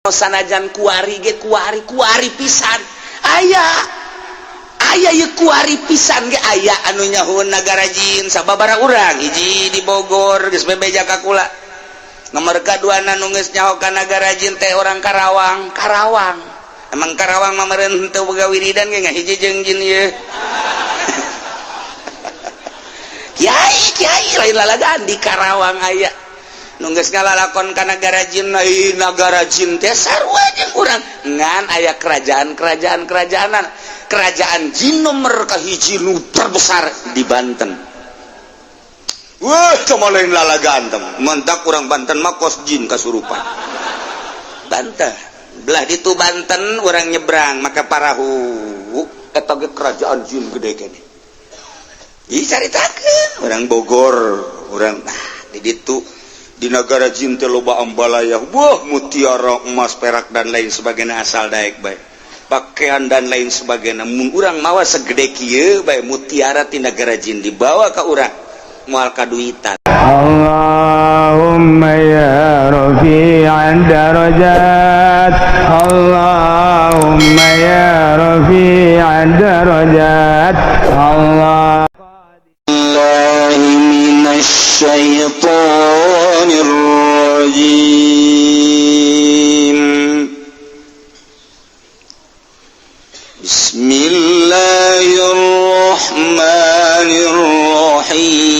Sanajan kuari ge kuari kuari pisan aya aya ye kuari pisan ge aya anu nyahoeun nagara jin sababara urang. Hiji di Bogor geus bebeja ka kula. Nomor kadua nu geus nyaho ka nagara jin teh orang Karawang. Karawang emang Karawang mah meureun henteu boga wiridan ge ngahiji jeung jin ieu. Kiai kiai lain lalagaan di Karawang aya nu geus ngalalakon ka nagara jin. Ai nagara jin teh sarua jeung urang, ngan aya kerajaan-kerajaan kerajaanan. Kerajaan jin nomor kahiji nu terbesar di Banten. Wah, cuma lain lalagaan teh mentak urang Banten mah kos jin kasurupan. Banten belah ditu Banten urang nyebrang maka parahu eta ge kerajaan jin gede keneh. Ih, caritakeun urang Bogor urang, nah di ditu di negara jin teh loba ambalaya, wah, mutiara, emas, perak, dan lain sebagainya, asal daek bae, pakaian dan lain sebagainya. Mun urang mawa segede kieu bae mutiara ti negara jin dibawa ka urang moal kaduitan. اللهم يا رفيع الدرجات، اللهم يا رفيع الدرجات، الله الله من الشيطان الرجيم. بسم الله الرحمن الرحيم.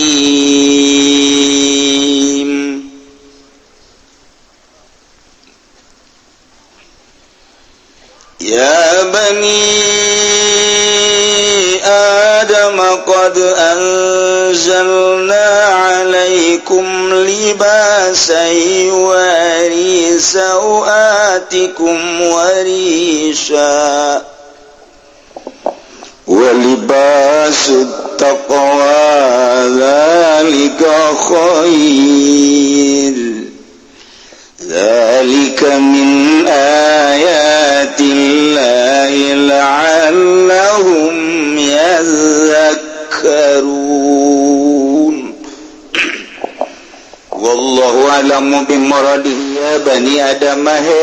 يا بني آدم قد أنزلنا عليكم لباسا يواري سوآتكم وريشا ولباس التقوى ذلك خير، ذلك من آيات الله لعلهم يذكرون. والله أعلم بمراده. يا بني آدم he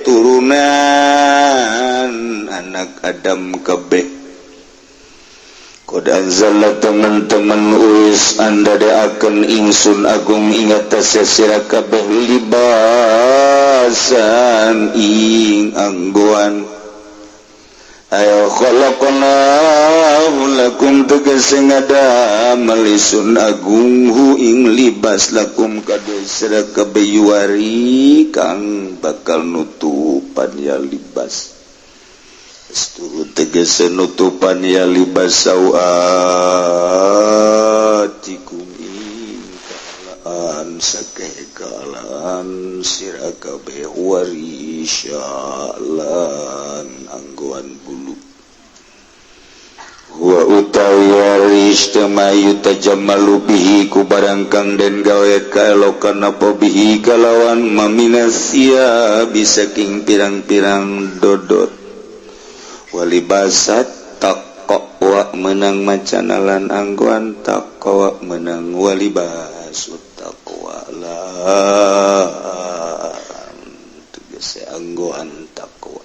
turunan anak Adam kabeh, Qad anzalna teman-teman wis andadekaken ingsun agung ing atase sira kabeh libasan ing anggoan. Ayo khalaqnahu lakum tegese ngadamel isun agung hu ing libas lakum kadue sira kabeh yuwari kang bakal nutupan ya libas. Asturu tegese nutupan ya libas sawatikum ing kaalaan sakeh kaalaan sira kabeh warisya lan anggoan bulu. Wa utawi waris temayu tajammalu bihi ku barang kang den gawe kaelokan apa bihi kalawan maminasia bisa king pirang-pirang dodot. Walibasat taqwa menang macanalan anggoan taqwa menang walibasut taqwa lan tegese anggoan taqwa.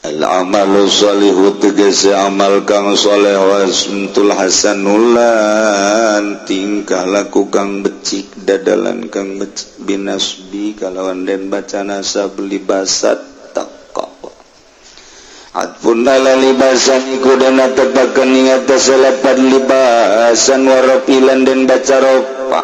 Al amalu sholihu tegese amal kang soleh wasmtul hasanulan tingkah laku kang becik dadalan kang becik binasbi kalawan den baca nasab libasat taqwa. Atfun ala libasan iku dan tepakan ing atas lapan libasan warafilan den baca rofa.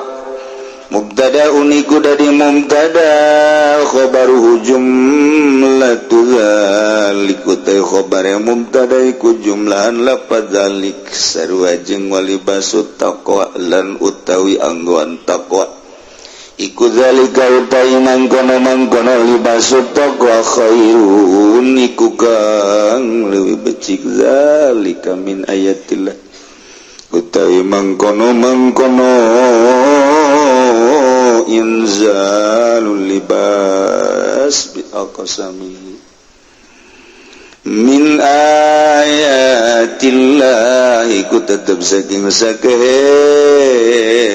Mubtada uniku dadi mubtada khabaruhu jumlatu dzalik utai khabare mubtada iku jumlahan lafaz dzalik sarua jeung walibasut taqwa lan utawi anggoan taqwa iku dzalika utawi mangkono-mangkono libasut taqwa khairun iku kang leuwih becik zalika min ayatillah utawi mangkono-mangkono inzalul libas bi aqsami Min ayatillahi ku tetep saking sakehe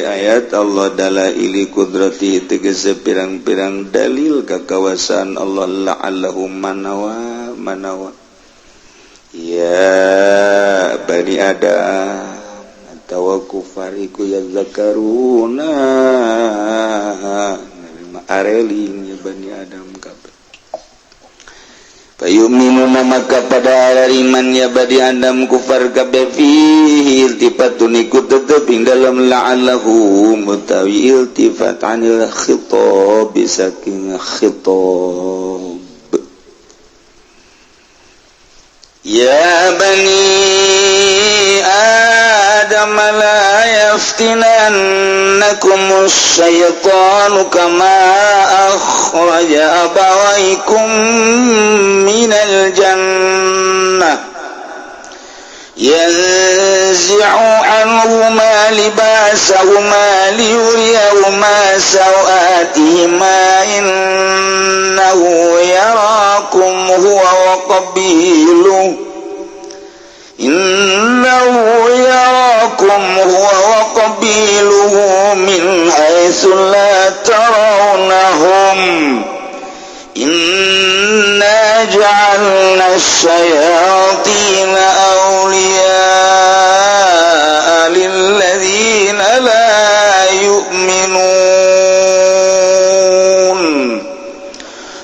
ayat Allah dalaili kudrati tegese pirang-pirang dalil kakawasan Allah la'allahum manawa manawa ya bani Adam atawa kufar iku yazakaruna areling ya bani Adam kabeh. Fayu'minuna maka pada iman ya bani Adam kufar kabeh fihi iltifatun iku tetep ing dalam la'allahu mutawi iltifat anil khitab saking khitab. Ya bani Adam la yaftinannakum asy-syaitanu kama akhraja abawaykum minal jannah yanzi'u anhuma libasahuma liyuriyahuma sawatihima innahu yarakum huwa wa qabiluhu innahu yarakum huwa wa qabiluhu min haitsu la tarawnahum inna ja'alna asy-syayatina awliya'a lilladzina la yu'minun.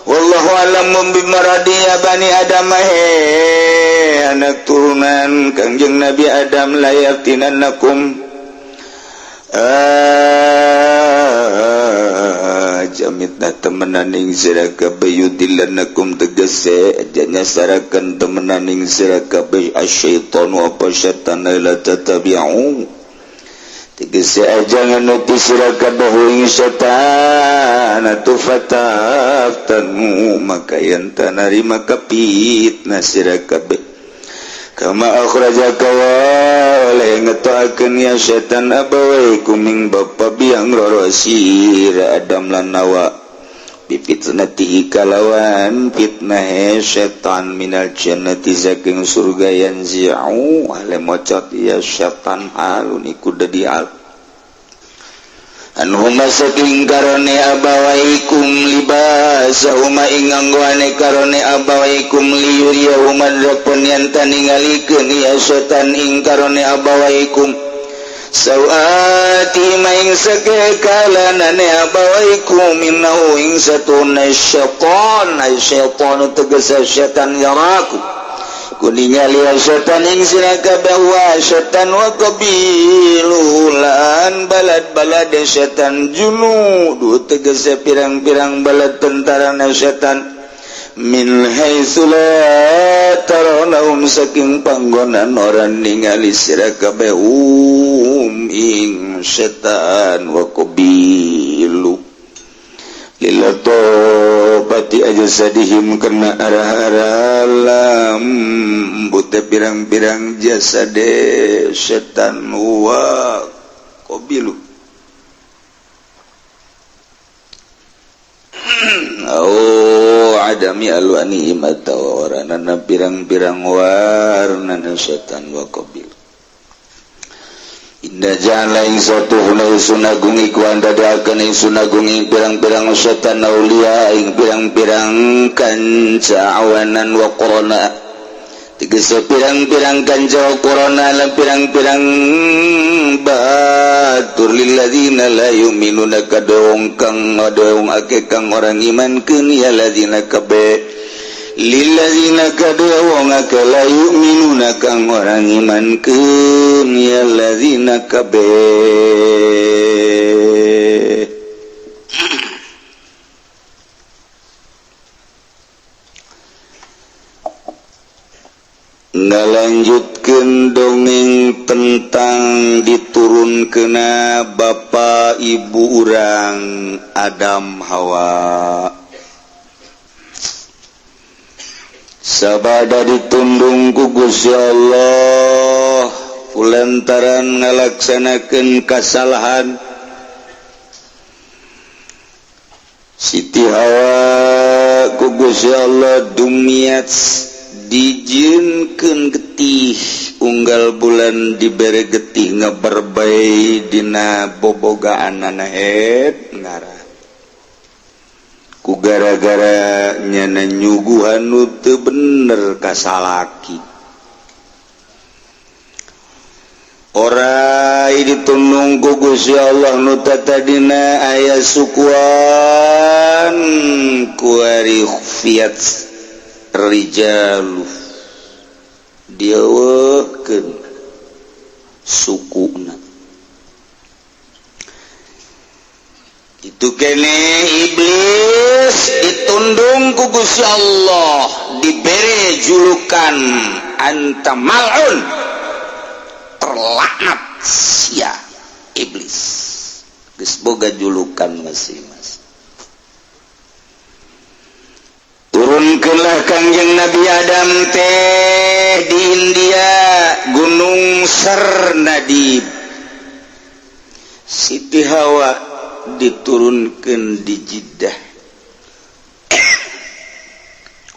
Wallahu a'lamu bimaradi ya bani Adam he anak turunan Kangjeng Nabi Adam la yaftinannakum jamitna temenaning sira kabeh yudillanakum tegese nyasarakeun temenaning sira kabeh asyaitanu apa setan la tatabi'u tegese aja nganuti sira kabeh ing setan atuh fataftanu maka yen tanarima kapitna sira kabeh kama akhrajaka wa ngetoakeun ya setan abawaikum ing bapa biang roro sira Adam lan Hawa bi fitnatihi kalawan fitnah setan minal jannati saking surga yanzi'u ale mocot ya setan halun iku dadi al anhuma saking karone abawaikum libasahuma ing nganggoane karone abawaikum liyuriyahuma rapun yen taningalikeun ya setan ing karone abawaikum sawati maing sakalanane abawaikum innahu ing satuna syaitan ay syaitan tegese setan yaraku kuningali setan ing sira kabeh wa setan wa qabilu lan balad-balad setan junudu tegese pirang-pirang balad tentarana setan min haitsu la tarawnahum saking panggonan ora ningali sira kabeh ing setan wa qabilu lilatobati ajsadihim kena arah-arah lambute pirang-pirang jasade setan wa qabilu oh adami alwanihim atawa waranana pirang-pirang warnana setan wa qabilu. Inna ja'ala ing satuhuna ingsun agung iku andadakeun ingsun agung ing pirang-pirang setan aulia ing pirang-pirang kanca awanan wa qurana tegese pirang-pirang kanca wa qurana lan pirang-pirang batur lilladzina la yu'minuna kadong kang ngadong ake kang orang imankeun ya ladzina kabe lilladzina kadua wong akeh la yu'minuna kang ora ngimankeun ya ladzina kabeh. Ngalanjutkeun dongeng tentang diturunkeuna bapa ibu urang Adam Hawa. Sabada ditundung ku Gusti Allah kulantaran ngalaksanakeun kasalahan Siti Hawa ku Gusti Allah dumiat Dijieunkeun getih unggal bulan dibere getih ngaberbay dina bobogaanana head ngarah ku gara-gara nyana nyuguhan nu teu bener ka salaki. Orai ditundung ku Gusti Allah nu tatadina aya sukuan kuari fiat rijalu dieuweuhkeun sukuna. Itu kene iblis ditundung ku Gusti Allah, dibere julukan anta mal'un, terlaknat sia iblis. Geus boga julukan masing-masing. Turunkeunlah Kangjeng Nabi Adam teh di India, Gunung Sarnadib. Siti Hawa diturunkan di Jeddah.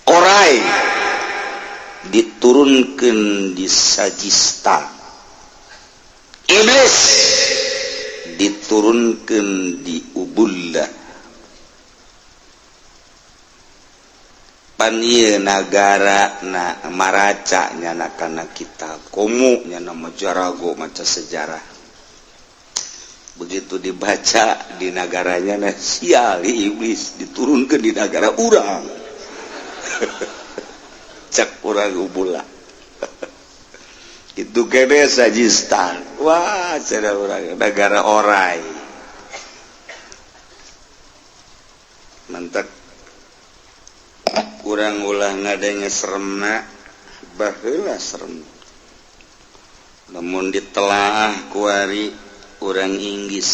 Orai diturunkan di Sajistan. Iblis diturunkan di Ubullah. Pan ieu nagara na maraca nyana kana kitab komo nyana majarago maca sejarah. Begitu dibaca di nagaranya nah sial iblis diturunkan di nagara urang. Cak urang Ubullah. Itu kene Sajistan. Wah, cara urang nagara orai. Mantap. Kurang ulah ngadenge seremna, baheula serem. Lamun ditelaah kuari urang Inggris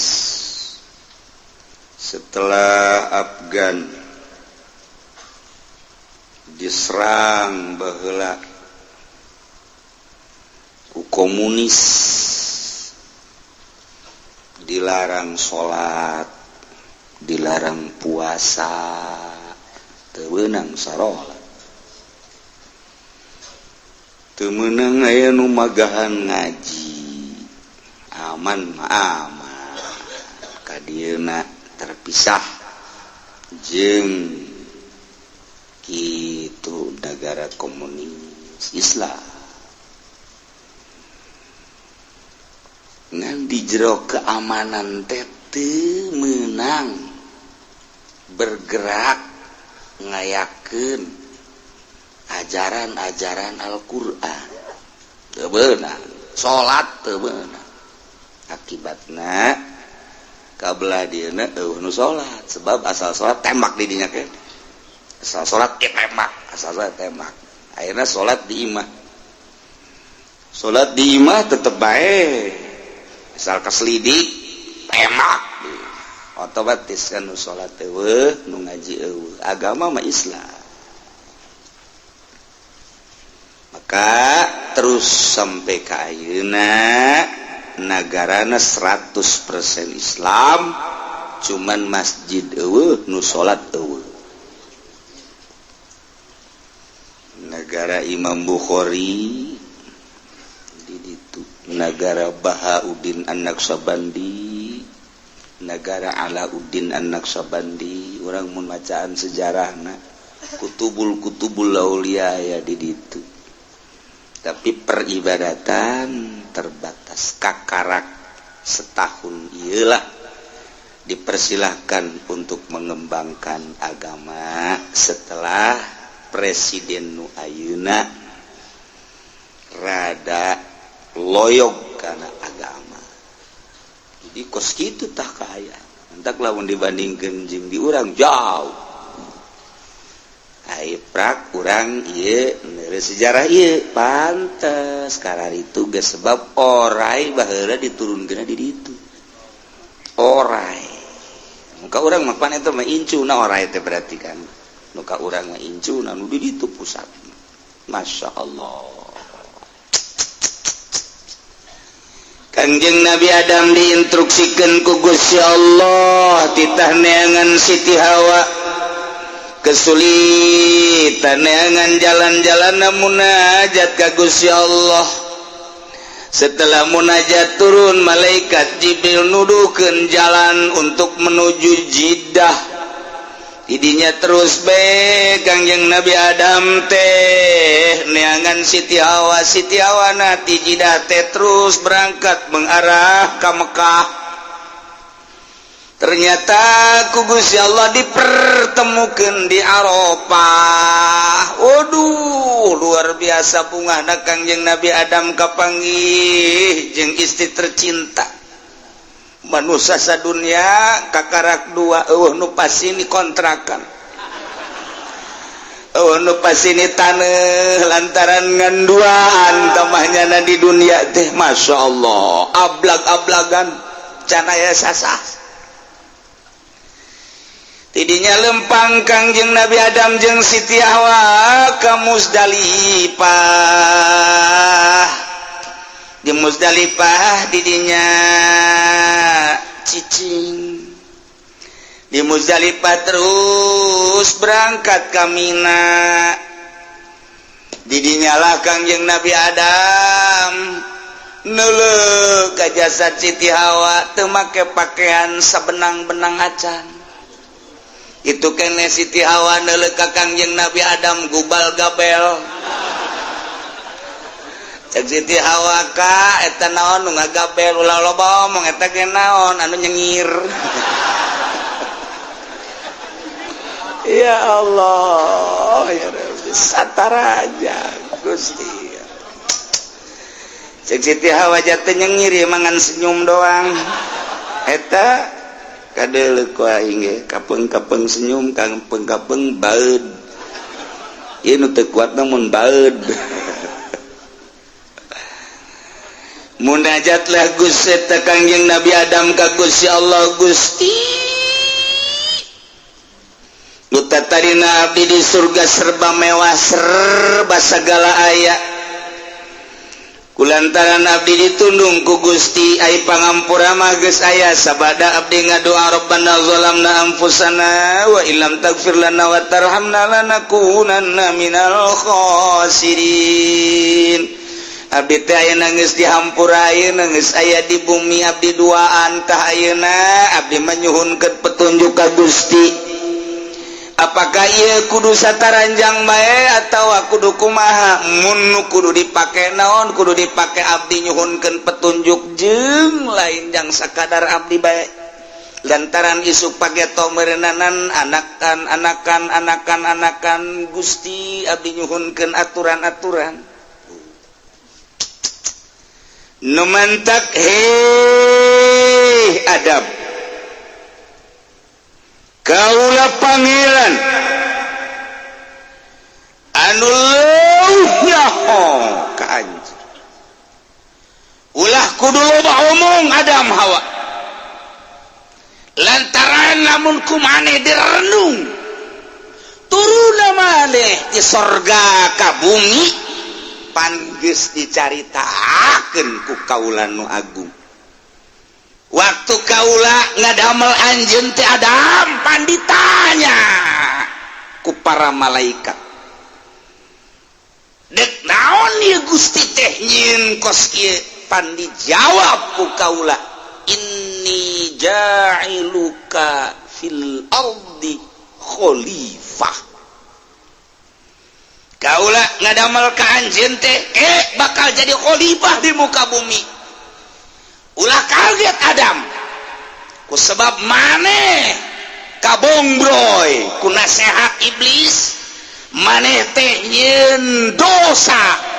setelah Afgan diserang baheula ku komunis, dilarang salat, dilarang puasa, teu meunang sarolat, teu meunang aya nu magahan ngaji. Aman mah aman, kadieuna terpisah jeung kitu negara komunis Islam. Ngan di jero keamanan teh teu meunang bergerak ngayakeun ajaran-ajaran Al-Qur'an. Teu beunang, salat teu beunang. Akibatna kabelah dieuna eueuh nu salat, sebab asal salat tembak di dinya ke. Asal salat tembak, asal salat tembak. Akhirna salat di imah. Salat di imah tetep bae. Asal kaselidik tembak. Otomatis kan nu salat eueuh, nu ngaji eueuh. Agama mah Islam. Maka terus sampai ka ayeuna nagarana 100% Islam, cuman masjid eueuh nu salat eueuh. Negara Imam Bukhari di ditu, negara Bahauddin An-Naqsyabandi, negara Alauddin An-Naqsyabandi, urang mun macaan sejarahna kutubul-kutubul aulia ya di ditu. Tapi peribadatan terbatas, kakarak setahun iyalah dipersilahkan untuk mengembangkan agama setelah Presiden nu ayeuna rada loyog kana agama. Jadi kos kitu tah kaayaan. Entak lamun dibandingkeun jeung di urang jauh. Ai prak urang ieu neure sejarah ieu pantes kararitu geus sebab orai baheula diturunkeun di ditu. Orai. Muka urang mah pan eta mah incuna orai teh berarti kan. Muka urang mah incuna nu di ditu pusat. Masya Allah. Kangjeng Nabi Adam diinstruksikan ku Gusti Allah titah neangan Siti Hawa. Kesulitan neangan jalan-jalan munajat ka Gusti Allah. Setelah munajat, turun malaikat Jibril nuduhkeun jalan untuk menuju Jiddah. Idinya terus be Kangjeng Nabi Adam teh neangan Siti Hawa. Siti Hawa na ti Jidah teh terus berangkat mengarah ke Mekah. Ternyata ku Gusti Allah dipertemukan di Arafah. Waduh, luar biasa bungahna Kangjeng Nabi Adam kapanggih jeung istri tercinta. Manusia sadunia kakarak dua, euweuh nu pasini kontrakan, euweuh nu pasini taneuh, lantaran ngan duaan tamahnya di dunia teh. Masya Allah, ablag-ablagan can aya sasah. Tidinya lempang Kangjeng Nabi Adam jeung Siti Hawa ka Musdalifah. Di Musdalifah didinya cicing. Di Musdalifah terus berangkat ka Mina. Didinya lah Kangjeng Nabi Adam neuleuh ka jasad Siti Hawa, teu make pakaian sabenang-benang acan. Itu kene Siti Hawa neuleuh ka Kangjeng Nabi Adam gubal gabel. Cek Siti Hawa, "Ka, eta naon nu ngagabel?" "Ulah loba omong, eta ge naon anu nyengir." Ya Allah, ya Rabbi, sataraja Gusti. Cek Siti Hawa, "Jatuh nyengir ya mangan senyum doang." Eta kadeuleuh ku aing ge kapeng-kapeng senyum, kapeng-kapeng baeud. Ieu nu teu kuat mun baeud. Munajatlah Gusti eta Kangjeng Nabi Adam ka Gusti Allah. "Gusti, nu tadina abdi di surga serba mewah, serba segala aya. Kulantaran abdi ditundung ku Gusti, ai pangampura mah geus aya, sabada abdi ngadoa rabbana zalamna anfusana wa illam taghfir lana wa tarhamna lanakunanna minal khasirin. Abdi teh ayeuna geus dihampura, ayeuna geus aya di bumi, abdi duaan tah ayeuna abdi manyuhunkeun petunjuk ka Gusti. Apakah ieu kudu sataranjang bae atawa kudu kumaha? Mun nu kudu dipake naon kudu dipake, abdi nyuhunkeun petunjuk jeung lain jang sakadar abdi bae, lantaran isuk pageto meureunanan anakan anakan anakan anakan. Gusti, abdi nyuhunkeun aturan-aturan." Nu mantak, "Hei Adam, kaula pangeran anu leuwih nyaho ka anjeun. Ulah kudu loba omong, Adam Hawa, lantaran lamun ku maneh direnung turuna maneh di sorga ka bumi, pan geus dicaritakeun ku kaula nu agung. Waktu kaula ngadamel anjeun teh, Adam, pan ditanya ku para malaikat, dek naon ieu Gusti teh nyieun kos ieu? Pan dijawab ku kaula, inni ja'iluka fil ardi khalifah. Kaula ngadamel ka anjeun teh bakal jadi khalifah di muka bumi. Ulah kaget, Adam, ku sebab maneh kabongbroy ku nasehat iblis, maneh teh nyieun dosa.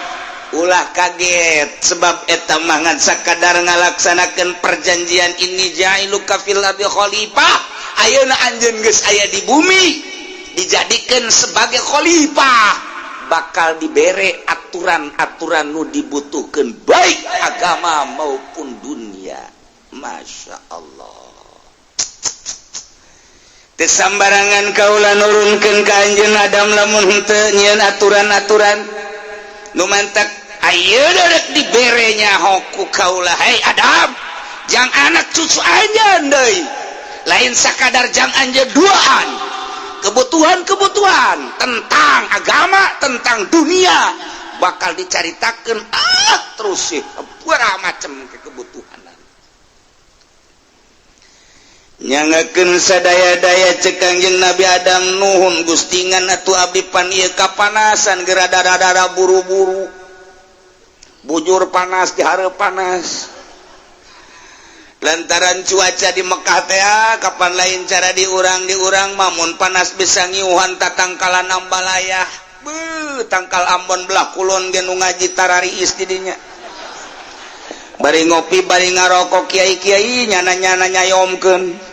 Ulah kaget, sebab eta mah ngan sakadar ngalaksanakeun perjanjian inni ja'iluka fil ardi khalifah. Ayeuna anjeun geus aya di bumi, dijadikan sebagai khalifah, bakal dibere aturan-aturan nu dibutuhkan, baik agama maupun dunia." Masya Allah. Teu sambarangan kaula nurunkeun ka anjeun, Adam, lamun henteu nyieun aturan-aturan. Nu mantak ayeuna rek dibere nyaho ku kaula, "Hei Adam, jang anak cucu anjeun deui, lain sakadar jang anjeun duaan." Kebutuhan-kebutuhan tentang agama, tentang dunia bakal dicaritakeun terus sih sabaraha macam kebutuhan. Nyangakeun sadaya-daya cek Kangjeng Nabi Adam, "Nuhun Gusti, ngan atuh abdi pan ieu kapanasan geura dara-dara buru-buru, bujur panas di hareup panas." Lantaran cuaca di Mekah teh kapan lain cara diurang diurang mamun panas bisa ngiuhan tatangkalan ambalaya. Beuh, tangkal Ambon belah kulon ge nu ngaji tarariis di dinya, bari ngopi, bari ngarokok, kiai-kiai nyana-nyana nyayomkeun.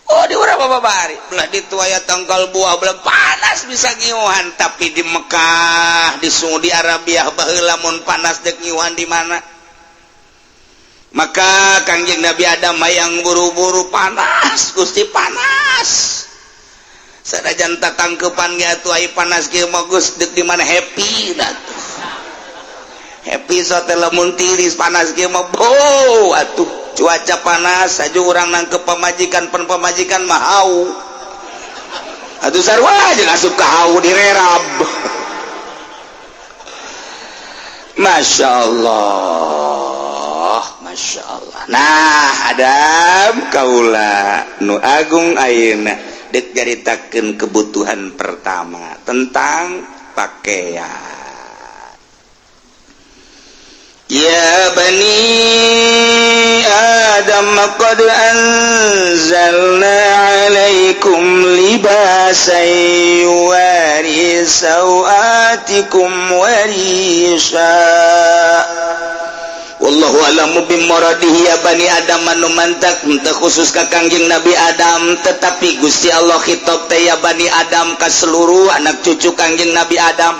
Oh, di urang apa bari belah ditu aya tangkal buah, belah panas bisa ngiuhan. Tapi di Mekah, di Saudi Arabia baheula, mun panas dek ngiuhan di mana? Maka Kangjeng Nabi Adam yang buru-buru, "Panas, Gusti, panas." Sanajan tatangkepan ge atuh ai panas kieu mah, Gus, deuk di mana? Happy atuh, happy so teh lamun tiris panas kieu mah. Bo atuh cuaca panas saja urang nangkep pamajikan, pen pamajikan mah hau atuh, sarua jeung asup ka hau direrab. Masya Allah, Masya Allah. Nah, Adam, kaula nu agung ayeuna dek caritakeun kebutuhan pertama tentang pakaian. Ya bani Adam qad anzalna alaikum libasan yuwari sawatikum warisha. Wallahu a'lamu bimuradihi. Ya bani Adam, anu mantak teu khusus ka Kangjeng Nabi Adam, tetapi Gusti Allah khitab teh ya bani Adam ka seluruh anak cucu Kangjeng Nabi Adam.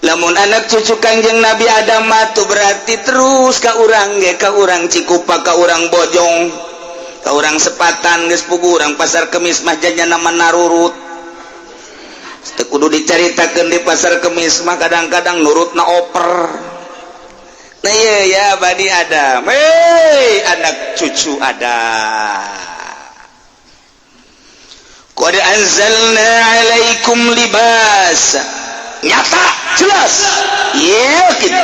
Lamun anak cucu Kangjeng Nabi Adam mah tuh berarti terus ka urang ge, ka urang Cikupa, ka urang Bojong, ka urang Sepatan. Geus puguh urang Pasar Kemis mah janyana narurut. Teu kudu dicaritakeun, di Pasar Kemis mah kadang-kadang nurutna oper. Nah iya, ya bani Adam, hei anak cucu Adam. Qad anzalna alaikum libas. Nyata jelas. Yakin.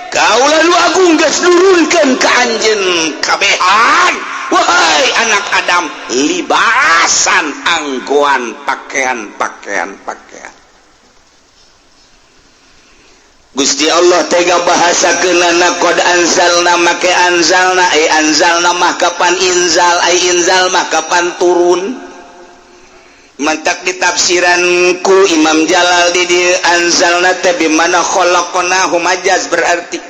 Kaula nu agung geus nurunkeun ka anjeun kabehan, wahai anak Adam, libasan, anggoan, pakaian, pakaian, pakaian. Gusti Allah tega bahasa kenana qad anzalna, make anzalna. Ai anzalna mah kapan inzal, ai inzal mah kapan turun. Mantak ditafsiran ku Imam Jalal di dieu, anzalna teh bimana khalaqnahu, majaz berarti.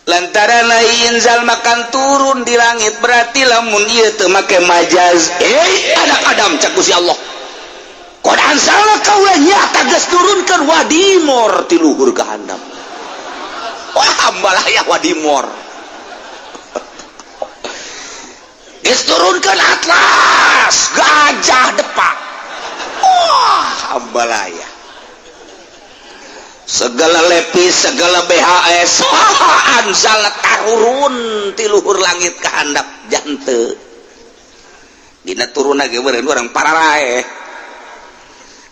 Lantaran ai inzal makan turun di langit, berarti lamun ieu teu make majaz, eh anak Adam, cak Gusti Allah, qad anzalna, kaula nyata geus nurunkeun wadimor ti luhur ka handap. Wah, ambalaya wadimor geus turunkeun atlas gajah depak. Wah, ambalaya segala lepis, segala BHS. Wah, anzal tarurun ti luhur langit ka handap. Jante dina turun ge beureun urang pararae.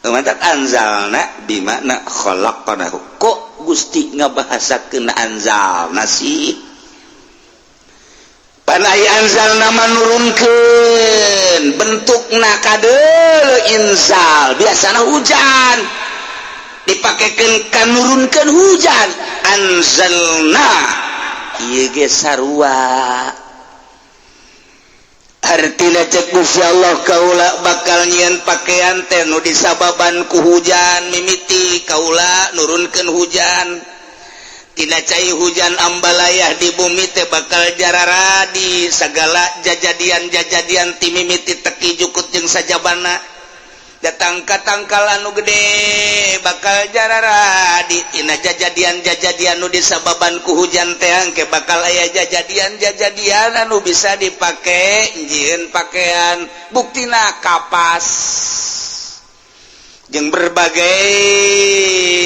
Mantak anzalna bimakna khalaqnahu. Kok Gusti ngabahasakeun anzalna sih? Pan ai anzalna manurunkeun, bentukna kadeul inzal, biasana hujan dipakekeun ka nurunkeun hujan. Anzalna ieu ge sarua. Artina cek Gusti Allah, kaula bakal nyieun pakaian teh nu disababan ku hujan. Mimiti kaula nurunkeun hujan, tina cai hujan ambalayah di bumi teh bakal jararadi segala jajadian-jajadian, ti mimiti teki, jukut jeung sajabana, datang ka tangkal anu gede bakal jararadi. Tina jajadian-jajadian nu disababan ku hujan teh engke bakal aya jajadian-jajadian anu bisa dipake jieun pakaian, buktina kapas jeung berbagai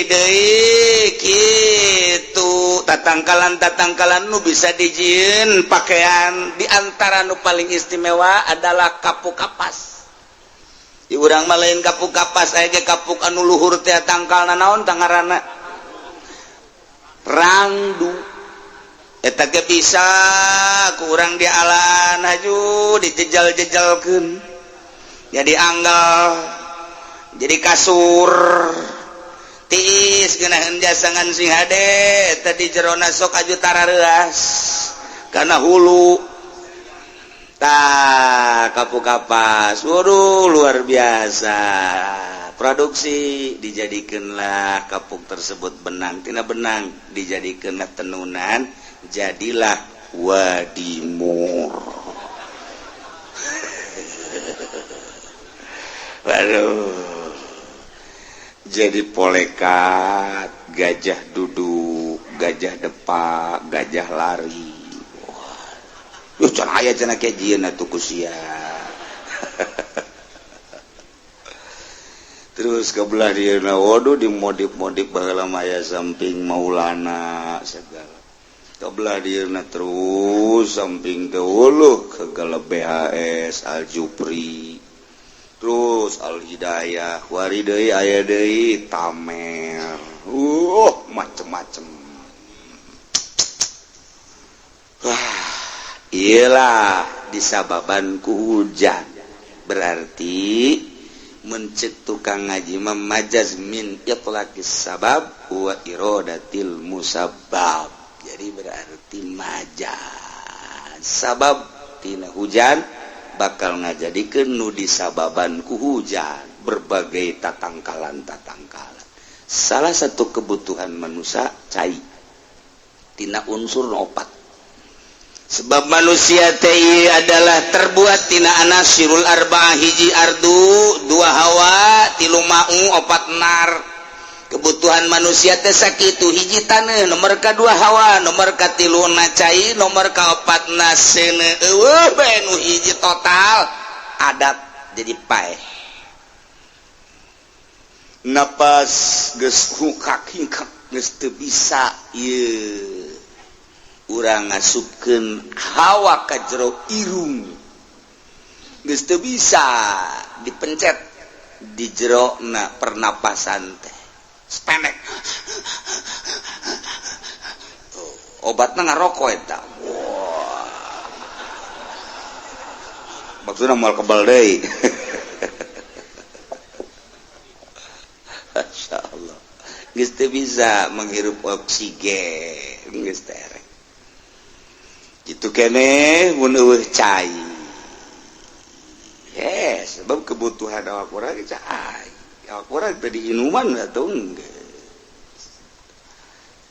deui kitu. Kitu tatangkalan tatangkalan nu bisa dijieun pakaian. Di antara nu paling istimewa adalah kapuk kapas. Di urang mah lain kapuk kapas aya ge, kapuk anu luhur teh, tangkalna naon tangarana, rangdu. Eta ge bisa ku urang dialan aju, dijejal-jejalkeun jadi anggal, jadi kasur tiis, geunaheun jasangan sing hade. Tadi jerona sok aju tarareas karena hulu. Tah, kapuk kapas, waduh, luar biasa produksi. Dijadikanlah kapuk tersebut benang, tina benang dijadikanlah tenunan, jadilah wadimor. Waduh, jadi polekat, gajah duduk, gajah depak, gajah lari. Wah, can aya cenah kieu jieun atuh ku sia. Terus ke belah dieuna, waduh, dimodif-modif baheula mah aya samping Maulana segala. Ke belah dieuna terus samping teh, wuluh, segala BHS Al Jupri, terus Al Hidayah, wari deui aya deui Tamer, macem-macem. Wah, iyalah disababan ku hujan. Berarti mencek tukang ngaji mah majaz min itlaqis sabab wa iradatil musabbab. Jadi berarti majaz sabab tina hujan bakal ngajadikeun nu disababan ku hujan berbagai tatangkalan-tatangkalan. Salah satu kebutuhan manusia cai tina unsur opat. Sebab manusia teh adalah terbuat tina anasirul arba'ah, hiji ardu, dua hawa, tilu ma'u, opat nar. Kebutuhan manusia teh sakitu: hiji taneuh, nomor kadua hawa, nomor katilu na cai, nomor kaopat na seuneu. Eueuh bae nu hiji total adat jadi paeh. Napas geus hukak hingkak, geus teu bisa ieu urang ngasupkeun hawa ka jero irung, geus teu bisa dipencet di jero na pernapasan teh sependek. Obatna ngarokok eta. Wah, maksudna moal kebal deui. Masya Allah, geus teu bisa menghirup oksigen, geus terek gitu kene mun eueuh cai. Yes, sebab kebutuhan awak urang cai, awak urang teh diinuman atuh geus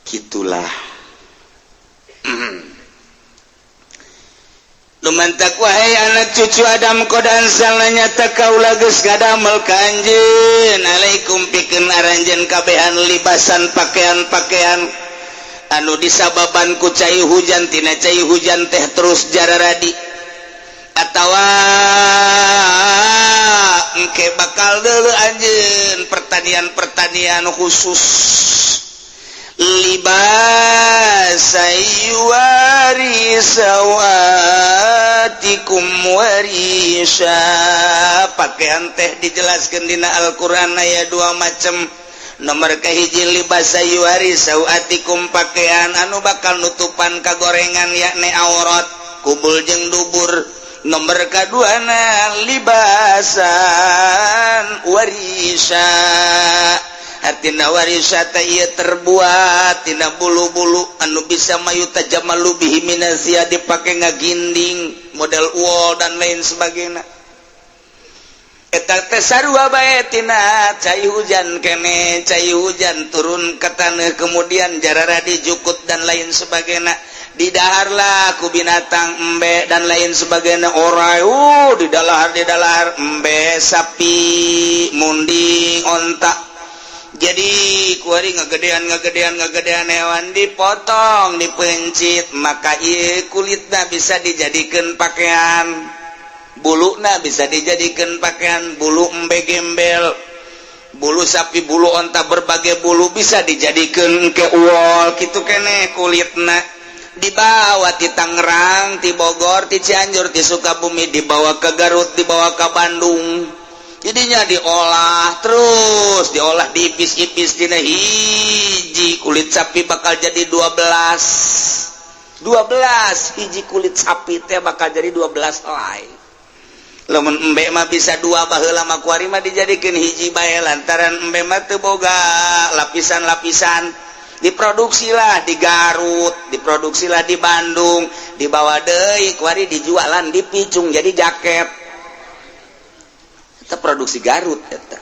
kitulah. Lumantak wahai anak cucu Adam, qad anzalna nyata kaula geus ngadamel ka anjeun, alaikum pikeun aranjeun kabehan, libasan pakaian-pakaian anu disababan ku cai hujan, tina cai hujan teh terus jararadi atawa engke bakal deuleu anjeun pertanian-pertanian khusus. Libasa yuwari sawatikum warisha. Pakaian teh dijelaskan dina Al-Qur'an aya dua macam. Nomor kahiji libasa yuwari sawatikum, pakaian anu bakal nutupan kagorengan yakni aurat kubul jeung dubur. Nomor kaduana libasan warisha. Artina warisa teh ieu terbuat tina bulu-bulu anu bisa mayuta jamalu bihi minazia, dipake ngaginding model wol dan lain sebagainya. Eta teh sarua bae tina cai hujan kene, cai hujan turun ke taneuh kemudian jarara dijukut dan lain sebagainya, didaharlah ku binatang embe dan lain sebagainya, orai didalahar didalahar embe, sapi, munding, onta. Jadi kuari ngagedean ngagedean ngagedean hewan dipotong dipencit, maka ieu kulitna bisa dijadikan pakaian, buluna bisa dijadikan pakaian, bulu embe gembel. Bulu sapi, bulu onta, berbagai bulu bisa dijadikan ke wol gitu kene kulitna. Dibawa ti Tangerang, ti Bogor, ti Cianjur, ti Sukabumi, dibawa ke Garut, dibawa ke Bandung. Jadinya diolah terus, diolah diipis-ipis dina hiji kulit sapi bakal jadi 12. 12 hiji kulit sapi teh bakal jadi 12 helai. Lamun embe mah bisa dua, baheula mah kuari mah dijadikeun hiji bae lantaran embe mah teu boga lapisan-lapisan. Diproduksilah di Garut, diproduksilah di Bandung, dibawa deui kuari dijualan di Picung jadi jaket. Eta produksi Garut eta.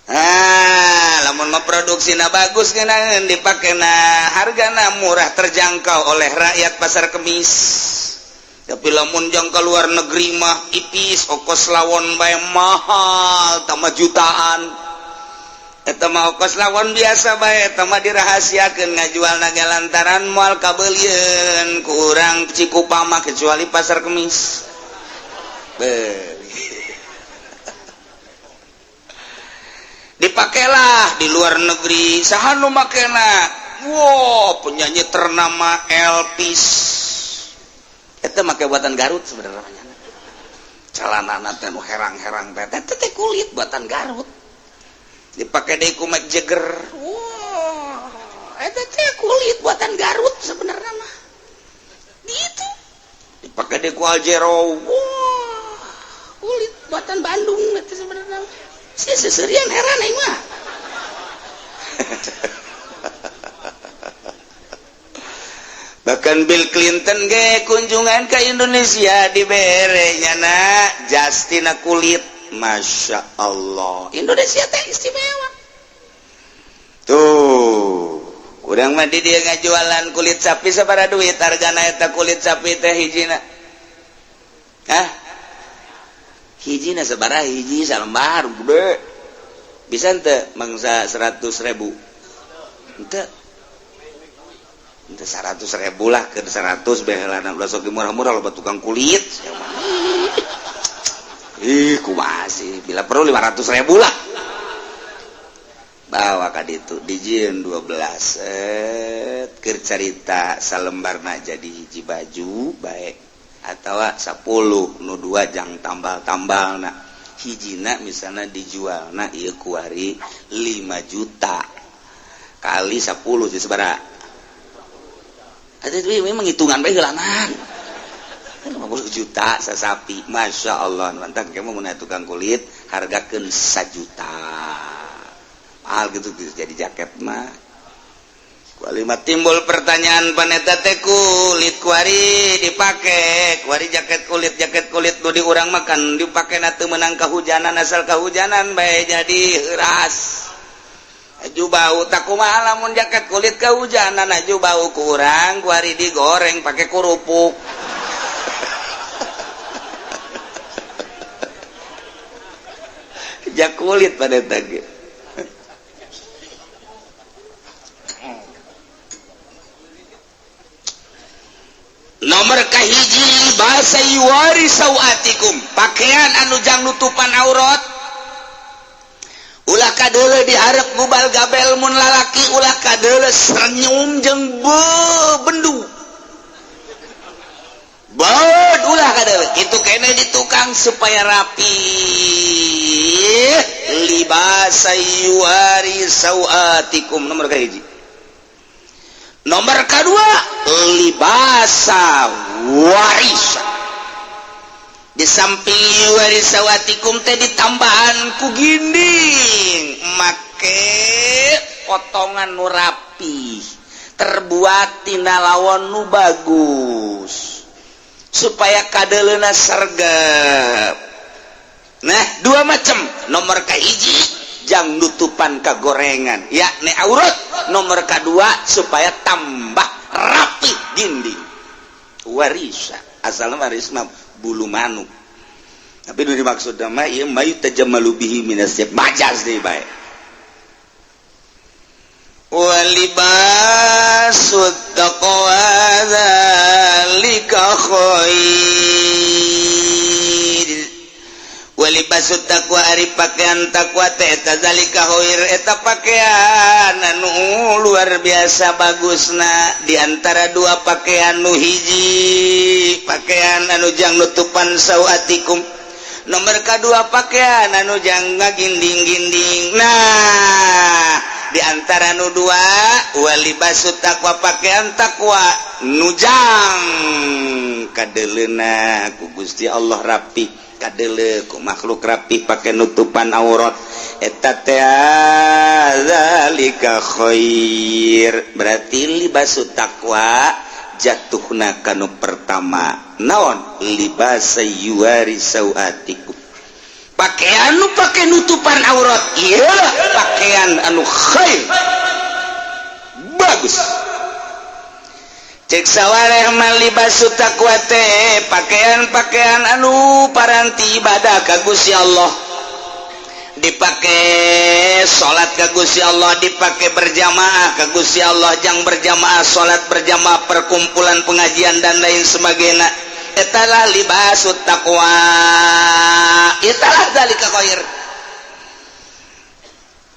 Ah, lamun mah produksina bagus ngeunaan dipakena hargana murah terjangkau oleh rakyat pasar kemis. Tapi lamun jang ka luar negeri mah ipis ongkos lawon bae mahal tambah jutaan. Eta mah ongkos lawon biasa bae eta mah dirahasiakeun ngajualna ge lantaran moal kabeulieun ku urang Cikupa mah kecuali pasar kemis. Beuh. Dipakailah di luar negeri, saha nu makena? Wow, penyanyi ternama Elvis. Eta make buatan Garut sebenarnya. Celanana teh nu herang-herang teh, eta teh kulit buatan Garut. Dipake deui ku Mick Jagger. Wah, eta teh kulit buatan Garut sebenarnya mah. Gitu. Dipake deui ku Aljero. Wah, kulit buatan Bandung eta sebenarnya. Sia seserian heran aing mah. Bahkan Bill Clinton ge kunjungan ke Indonesia dibere nyana jastina kulit. Masya Allah, Indonesia teh istimewa. Tuh, kurang mah di dia ngajualan kulit sapi sabaraha duit hargana eta kulit sapi teh hijina? Hah? Hijina sabaraha hiji salembar gede. Bisa henteu mangsa 100.000? Henteu. 100.000 lah ke 100 baheulana ulah sok murah-murah loba tukang kulit. Ih, kumaha sih? Bila perlu 500.000 lah. Bawa ka ditu dijieun 12 set keur carita salembarna jadi hiji baju bae atawa 10 nu 2 jang tambal-tambalna. Hijina misalna dijualna ieu kuari 5 juta kali 10 jadi sabaraha? Itu memang hitungan bae heulanan. 50 juta sasapi. Masya Allah, mantap kamu mun tukang kulit hargakeun 1 juta. Mahal gitu jadi jaket mah. Kualima timbul pertanyaan paneta teh kulit kuari dipake, kuari jaket kulit nu di urang makan dipake na teu meunang kahujanan asal kahujanan bae jadi heuras. Aju bau tak kumaha lamun jaket kulit kehujanan aju bau kurang kuari digoreng pakai kerupuk. Jak kulit pada tadi. Nomor kahiji bahasa yuwari sawatikum, pakaian anu jang nutupan aurat. Ulah kadeule diharep gubal gabel mun lalaki ulah kadeule senyum jeung bendu. Bod ulah kadeule kitu kene di tukang supaya rapi. Libasa yuwari sawatikum nomor kahiji. Nomor kedua libasa warisa. Di samping warisawatikum teh ditambahan ku ginding make potongan nu rapi terbuat tina lawon nu bagus supaya kadeleuna sergap. Nah, dua macam. Nomor kahiji jang nutupan kagorengan yakni aurat. Nomor kedua supaya tambah rapi dinding. Warisa asalna waris mah bulu manuk. Tapi nu dimaksud mah ieu mayu tajammalu bihi minas majaz deui bae. Walibasut taqwa dzalika khair. Wa Walibasu taqwa, ari pakaian takwa teh eta zalika khair, eta pakaian anu luar biasa bagusna di antara dua pakaian. Nu hiji pakaian anu jang nutupan sawatikum, nomor kedua pakaian anu jang ngaginding-ginding. Nah, di antara nu dua, walibasu taqwa, pakaian takwa nujang kadeleuna ku Gusti Allah rapi, kadele ku makhluk rapi, pakai nutupan aurat, eta teh zalika khair. Berarti libasu taqwa jatuhna kanu pertama. Naon? Libasa yuwari sawatikum, pakaian nu pake nutupan aurat, iyalah pakaian anu khair, bagus. Cek sawareh mah, libasu taqwa teh pakaian-pakaian anu paranti ibadah ka Gusti Allah, dipake salat ka Gusti Allah, dipake berjamaah ka Gusti Allah, jang berjamaah, salat berjamaah, perkumpulan pengajian, dan lain sebagainya. Etalah libasut taqwa, italah zalika khair.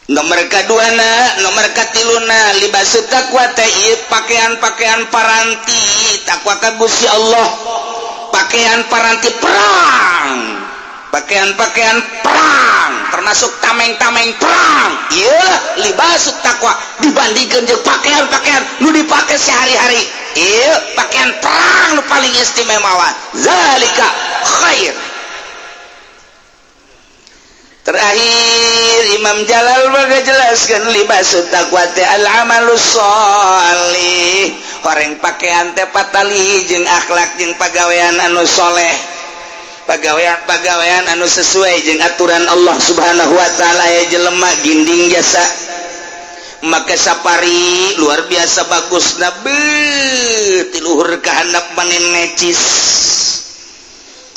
Nomor kedua na, nomor katiluna, libasu taqwa teh ieu pakaian-pakaian paranti takwa ka Gusti Allah, pakaian paranti perang, pakaian-pakaian perang termasuk tameng-tameng perang. Ieu libasu taqwa dibandingkan jeung pakaian-pakaian nu dipake sehari-hari, ieu pakaian perang nu paling istimewa. Zalika khair. Terakhir, Imam Jalal jelaskan libasu taqwa teh al amalus sholih. Horeng pakaian teh patali jeung akhlak jeung pagawean anu soleh, pagawean-pagawean anu sesuai jeung aturan Allah Subhanahu wa taala. Ya, jelema ginding jasa make sapari luar biasa bagus, nabi tiluhur ka handap manin necis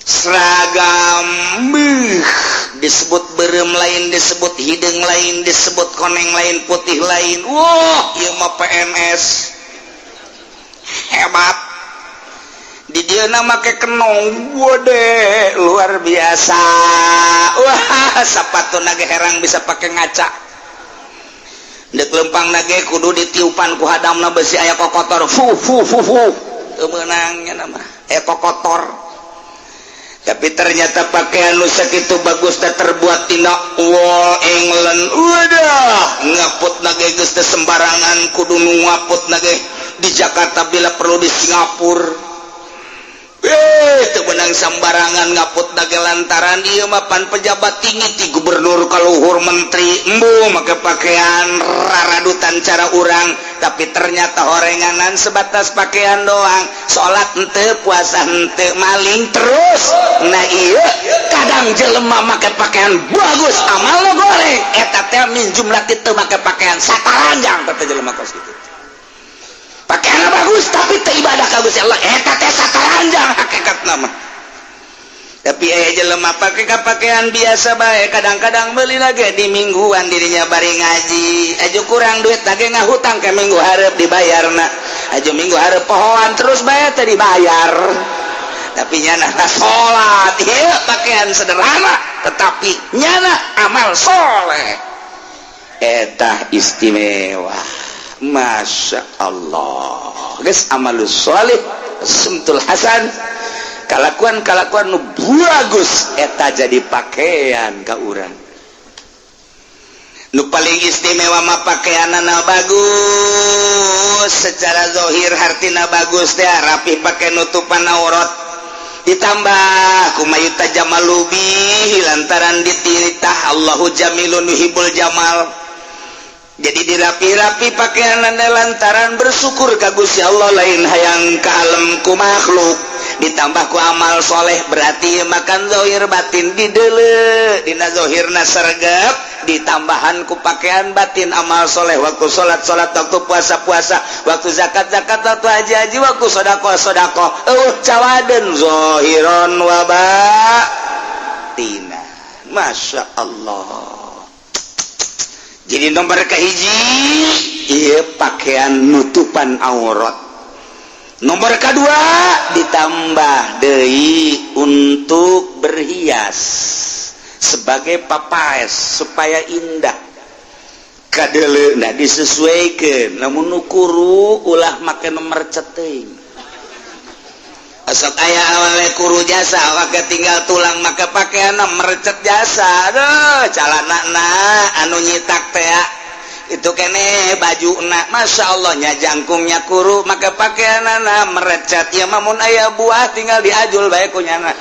seragam, beuh, disebut berem lain, disebut hidung lain, disebut koneng lain, putih lain. Wah, ieu mah PNS hebat. Di dia make kenong, wode, luar biasa. Wah, sepatu nage herang bisa pakai ngaca. Dek lempang nage kudu ditiupan ku hadamna, besi aya kokotor, fu fu fu fu, teu meunangnya nama aya kokotor. Tapi ternyata pakaian nu sakitu bagus teh terbuat tina wol England. Wadah, ngaput nage geus teh sembarangan, kudu nu ngaput nage di Jakarta, bila perlu di Singapura. Eh, teu beunang sembarangan ngaput nage, lantaran ieu mah pan pejabat tinggi, ti gubernur ka luhur, menteri. Embu make pakaian raradutan cara urang, tapi ternyata horenganan sebatas pakaian doang, salat henteu, puasa henteu, maling terus. Nah, iya, kadang jelema make pakaian bagus, amal lo goreng. Eta teh min jumlah itu make pakaian sataranjang. Teh jelema kos kitu, pakaian bagus tapi teu ibadah ka Gusti Allah, eta teh sataranjang hakikat nama. Tapi aya jelema pake pakaian biasa bae, kadang-kadang beli lagi di mingguan dirinya bari ngaji. Aju kurang duit lagi ngahutang ke minggu hareup dibayarna, aju minggu hareup pohoan terus bae teh dibayar, tapi nyana salat. Ieu pakaian sederhana tetapi nyana amal soleh, eta istimewa. Masya Allah, geus amalus soleh, sumtul hasan, kalakuan-kalakuan nu bagus, eta jadi pakaian ka urang. Nu paling istimewa mah pakaianana bagus secara zohir, hartina bagus teh rapi, pakai nutupan aurat, ditambah kumayu tajamalubi, lantaran dititah Allahu jamilun yuhibbul jamal. Jadi dirapi-rapi pakaian lantaran bersyukur ka Gusti Allah, lain hayang ka alam ku makhluk. Ditambah ku amal soleh, berarti makan zohir batin didele. Dina zohirna sergap, ditambahan ku pakaian batin amal soleh, waktu salat salat, waktu puasa puasa, waktu zakat zakat, waktu haji haji, waktu sodakoh sodakoh, cawaden zohiron wa batina. Masya Allah. Jadi nomor kahiji iya pakaian nutupan aurat, nomor kedua ditambah deui untuk berhias. Sebagai papaes supaya indah kadele. Nah, disesuaikan, namun nu kuru ulah make nomor ceting. Sok aya awalnya kuru jasa, awak tinggal tulang, maka pakaian merecet jasa. Aduh, calana na anu nyitak teh itu kene baju nak, Masya Allahnya, jangkungnya kuru, maka pakaian anak merecet ya. Mamun aya buah tinggal diajul bae kunyana.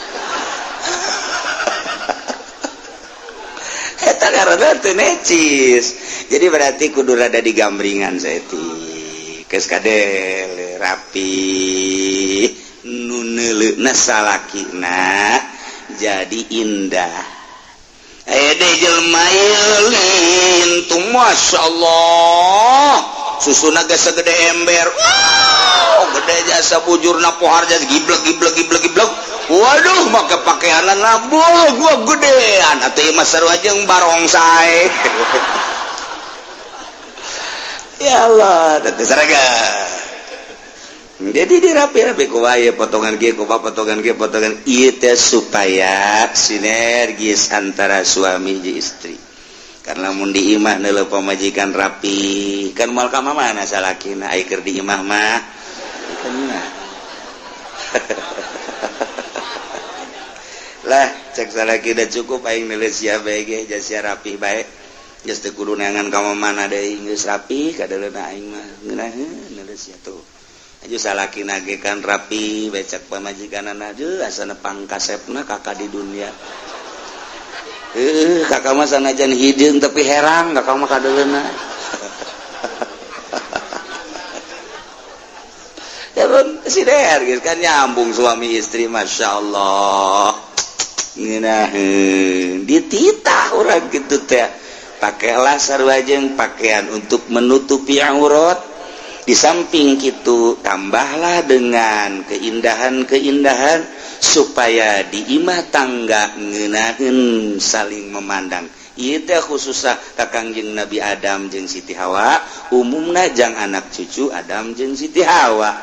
Eta karena teu necis. Jadi berarti kudu rada digambringan saeutik, geus kadel rapi, nu neuleuna salakina jadi indah. Tuh, Masya Allah, susuna ge segede ember. Wow, gede jasa bujurna, pohar jasa giblek giblek giblek giblek. Waduh, maka pakaian labuh gua gedean atuh ieu mah, sarua jeung barongsai. Ya Allah, teh saraga. Jadi dirapi-rapi ku wae, potongan kieu, kumaha potongan kieu, potongan ieu teh, supaya sinergis antara suami jeung istri. Karena mun di imah neuleuh pamajikan rapi kan moal ka mana salakina. Ai keur di imah mah kan lah, cek salaki udah cukup aing neuleuh sia bae ge, sia rapi bae, geus teu kudu neangan ka mana deui, geus rapi kadeuleuna aing mah, ngeunaheun neuleuh sia tuh. Aju salaki nage kan rapi becak pamajikanana, aduh, asana pangkasepna kakak di dunia. Kakak mah sanajan hideung tapi herang kakak mah kadeuleuna. Ya sinergis kan, nyambung suami istri, Masya Allah, ngeunaheun. Dititah urang kitu teh, pakailah sarua jeung pakaian untuk menutupi aurat. Di samping itu tambahlah dengan keindahan-keindahan supaya di imah tangga ngeunaheun saling memandang. Ieu teh khususna ka Kangjeng Nabi Adam jeung Siti Hawa, umumna jang anak cucu Adam jeung Siti Hawa.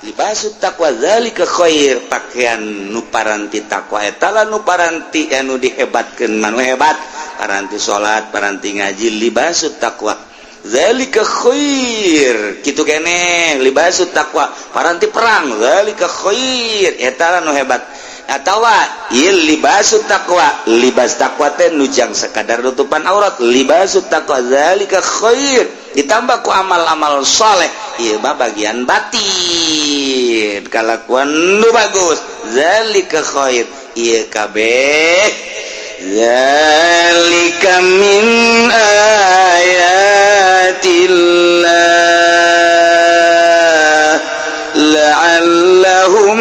Libasut taqwa zalika khair, pakaian nu paranti takwa eta lah nu paranti anu dihebatkeun, manu hebat paranti salat, paranti ngaji, libasut taqwa zalika khair. Kitu kene libasut taqwa paranti perang, zalika khair, eta lah nu hebat. Atawa ieu libasut taqwa, libas taqwa teh nu jang sekadar nutupan aurat, libasut taqwa zalika khair ditambah ku amal-amal soleh, ieu mah bagian batin kalakuan nu bagus, zalika khair. Ieu kabeh zalika min ayatillah la'allahum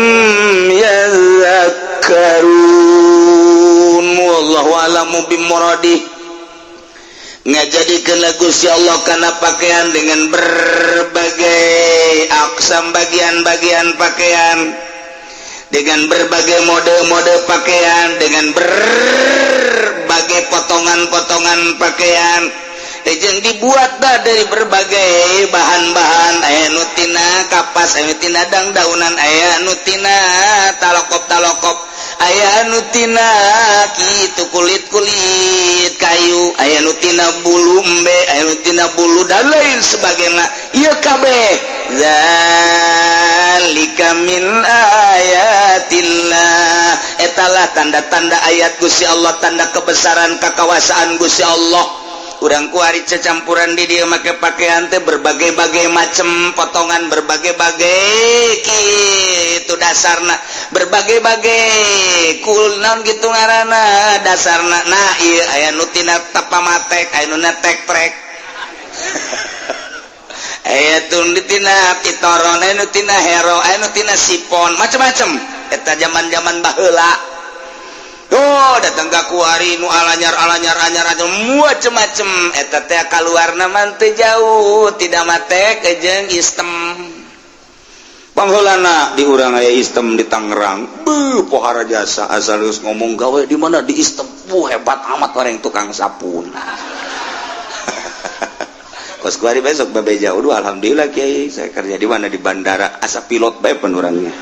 yadhakkarun. Wallahu a'lamu bimuradih. Ngajadikeun Gusti Allah kana pakaian dengan berbagai aksam bagian-bagian pakaian, dengan berbagai mode-mode pakaian, dengan berbagai potongan-potongan pakaian jeung dibuat dah dari berbagai bahan-bahan. Aya nu tina kapas, aya nu tina dang-daunan, aya nu tina talokop-talokop, aya nu tina kitu kulit-kulit kayu, aya nu tina bulu embe, aya nu tina bulu dan lain sebagainya. Ieu kabeh zalika min ayatillah, etalah tanda-tanda ayat Gusti Allah, tanda kebesaran kekawasaan Gusti Allah. Urang kuari cecampuran di dia make pakaian teh berbagai-bagai macam potongan, berbagai-bagai kitu dasarna, berbagai-bagai kul naon gitu ngaranna dasarna. Nah, ieu aya nu tina tapamatek, aya nu tek trek, aya tun tina pitoron, aya nu tina hero, aya nu tina sipon, macam-macam. Eta zaman-zaman baheula. Oh, datang ka kuari nu alanyar alanyar anyar anyar macem-macem. Eta teh kaluarna mah teu jauh tidak matek jeung istem. Pangheulana di urang aya istem di Tangerang. Beuh, pohara jasa, asal geus ngomong gawe di mana, di istem. Buh, hebat amat orang tukang sapun. Kos kuari besok babe jauh. Duh, alhamdulillah kiai, saya kerja di mana, di bandara, asa pilot bae penurangnya.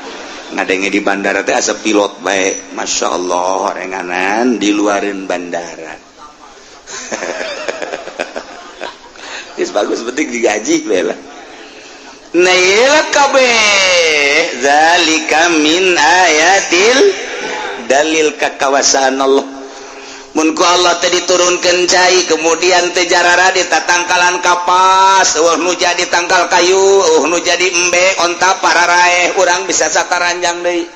Ngadenge di bandara teh asa pilot bae, Masya Allah, renganan di luarin bandara. Geus bagus penting digaji bae lah. Nah ieu kabeh zalika min ayatil dalil kakawasaan Allah. Mun ku Allah teh diturunkeun cai kemudian teh jarara di tatangkalan kapas, eueuh nu jadi tangkal kayu, eueuh nu jadi embe onta pararaeh urang bisa sataranjang deui.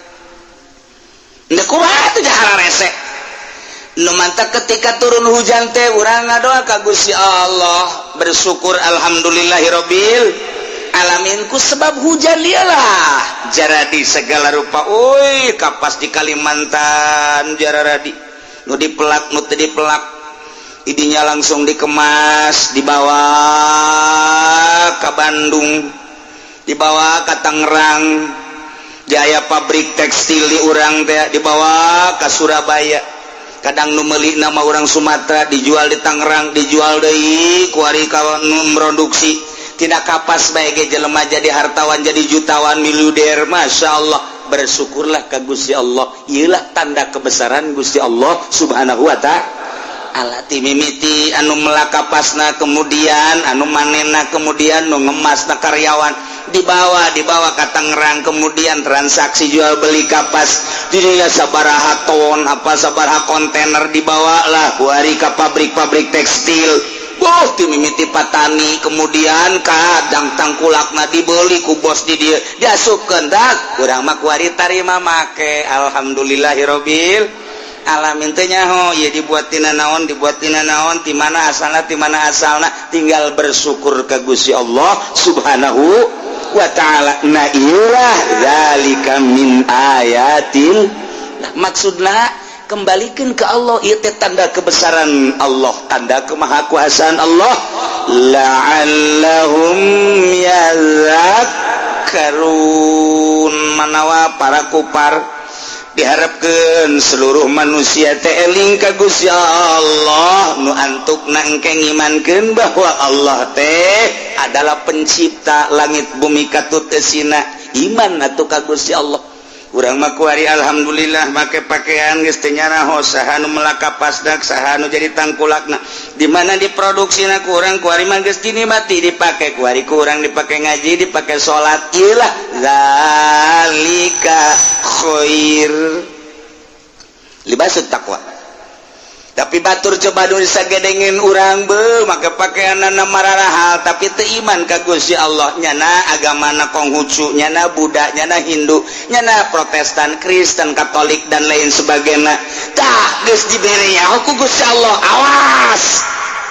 Ndek kumaha teh jahara rese. Nu mantak ketika turun hujan teh urang ngadoa ka Gusti Allah, bersyukur alhamdulillahirabbil alamin ku sebab hujan iyalah jaradi segala rupa. Uy kapas di Kalimantan jaradi nu dipelak nu teu dipelak idinya langsung dikemas dibawa ke Bandung, dibawa ke Tangerang, jaya pabrik tekstil di urang teh dibawa ke Surabaya. Kadang nu meuli nama orang Sumatera dijual di Tangerang, dijual deui kuari ka nu produksi tina kapas bae ge jelema jadi hartawan, jadi jutawan, miliuder. Masya Allah, bersyukurlah ka Gusti Allah. Ieulah tanda kebesaran Gusti Allah Subhanahu wa ta'ala. Ti mimiti anu melak kapasna, kemudian anu manena, kemudian nu ngemasna karyawan dibawa ka Tangerang, kemudian transaksi jual beli kapas dirinya sabaraha ton apa sabaraha kontainer dibawa lah kuari ka pabrik-pabrik tekstil. Boh ti mimiti patani, kemudian kadang tangkulakna dibeli ku bos di dieu diasupkeun dak urang mah kuari tarima make. Alhamdulillahirabbil alamin. Teh nyaho ieu dibuat tina naon, dibuat tina naon, ti mana asalna, ti mana asalna, tinggal bersyukur ka Gusti Allah Subhanahu wa ta'ala. Nah ieulah zalika min ayatil. Nah, maksudna kembalikan ke Allah, ieu teh tanda kebesaran Allah, tanda kemahakuasaan Allah. La'allahum yadhakkarun. Manawa para kupar diharapkeun seluruh manusia teh eling ka Gusti Allah, nu antukna engke ngimankeun bahwa Allah teh adalah pencipta langit bumi katut eusina. Iman atuh ka Gusti Allah. Urang mah kuari alhamdulillah make pakaian geus teu nyaraho saha nu melak kapasna, saha nu jadi tangkulakna, di mana diproduksina ku urang kuari mah geus dinikmati dipake kuari ku urang dipake ngaji, dipake salat. Ieulah zalika khair libasut taqwa. Tapi batur coba nu sagedengin urang be make pakaianna mararahal tapi teu iman ka Gusti Allah, nyana agamana Konghucu, nyana Buddha, nyana Hindu, nyana Protestan, Kristen, Katolik dan lain sebagainya. Tah geus dibere nyaho ku Gusti Allah, awas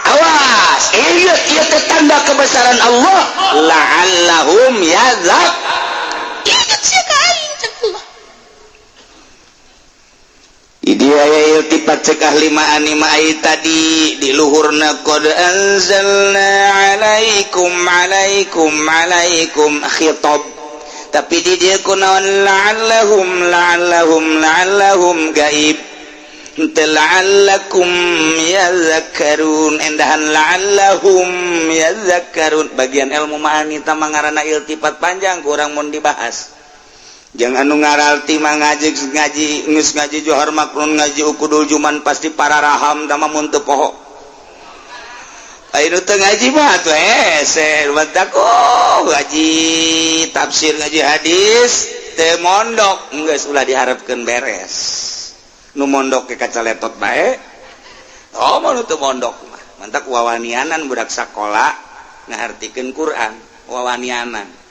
awas ieu ieu teh tanda kebesaran Allah. La'allahum yadzak. Ingat sia ka aing cek Allah. Idi aya iltifat cek ahli ma'ani ma'ai tadi di luhurna qad anzalna alaikum alaikum alaikum khitab, tapi di dieu kunaon la'allahum la'allahum la'allahum gaib henteu la'allakum yadhakkarun, endahan la'allahum yadhakkarun. Bagian ilmu ma'ani tah mangaranna iltifat panjang kurang mun dibahas. Jangan anu ngaralti mah ngaji ngaji geus ngaji Johar Maknun ngaji Ukudul Juman pasti para raham da mah mun teu poho. Ayo teu ngaji mah atuh hese batak oh ngaji tafsir ngaji hadis teu mondok geus ulah diharapkeun beres. Nu mondok ke kaca letot bae. Oh mun teu mondok mah mantak wawanianan budak sakola ngahartikeun Quran wawanianan.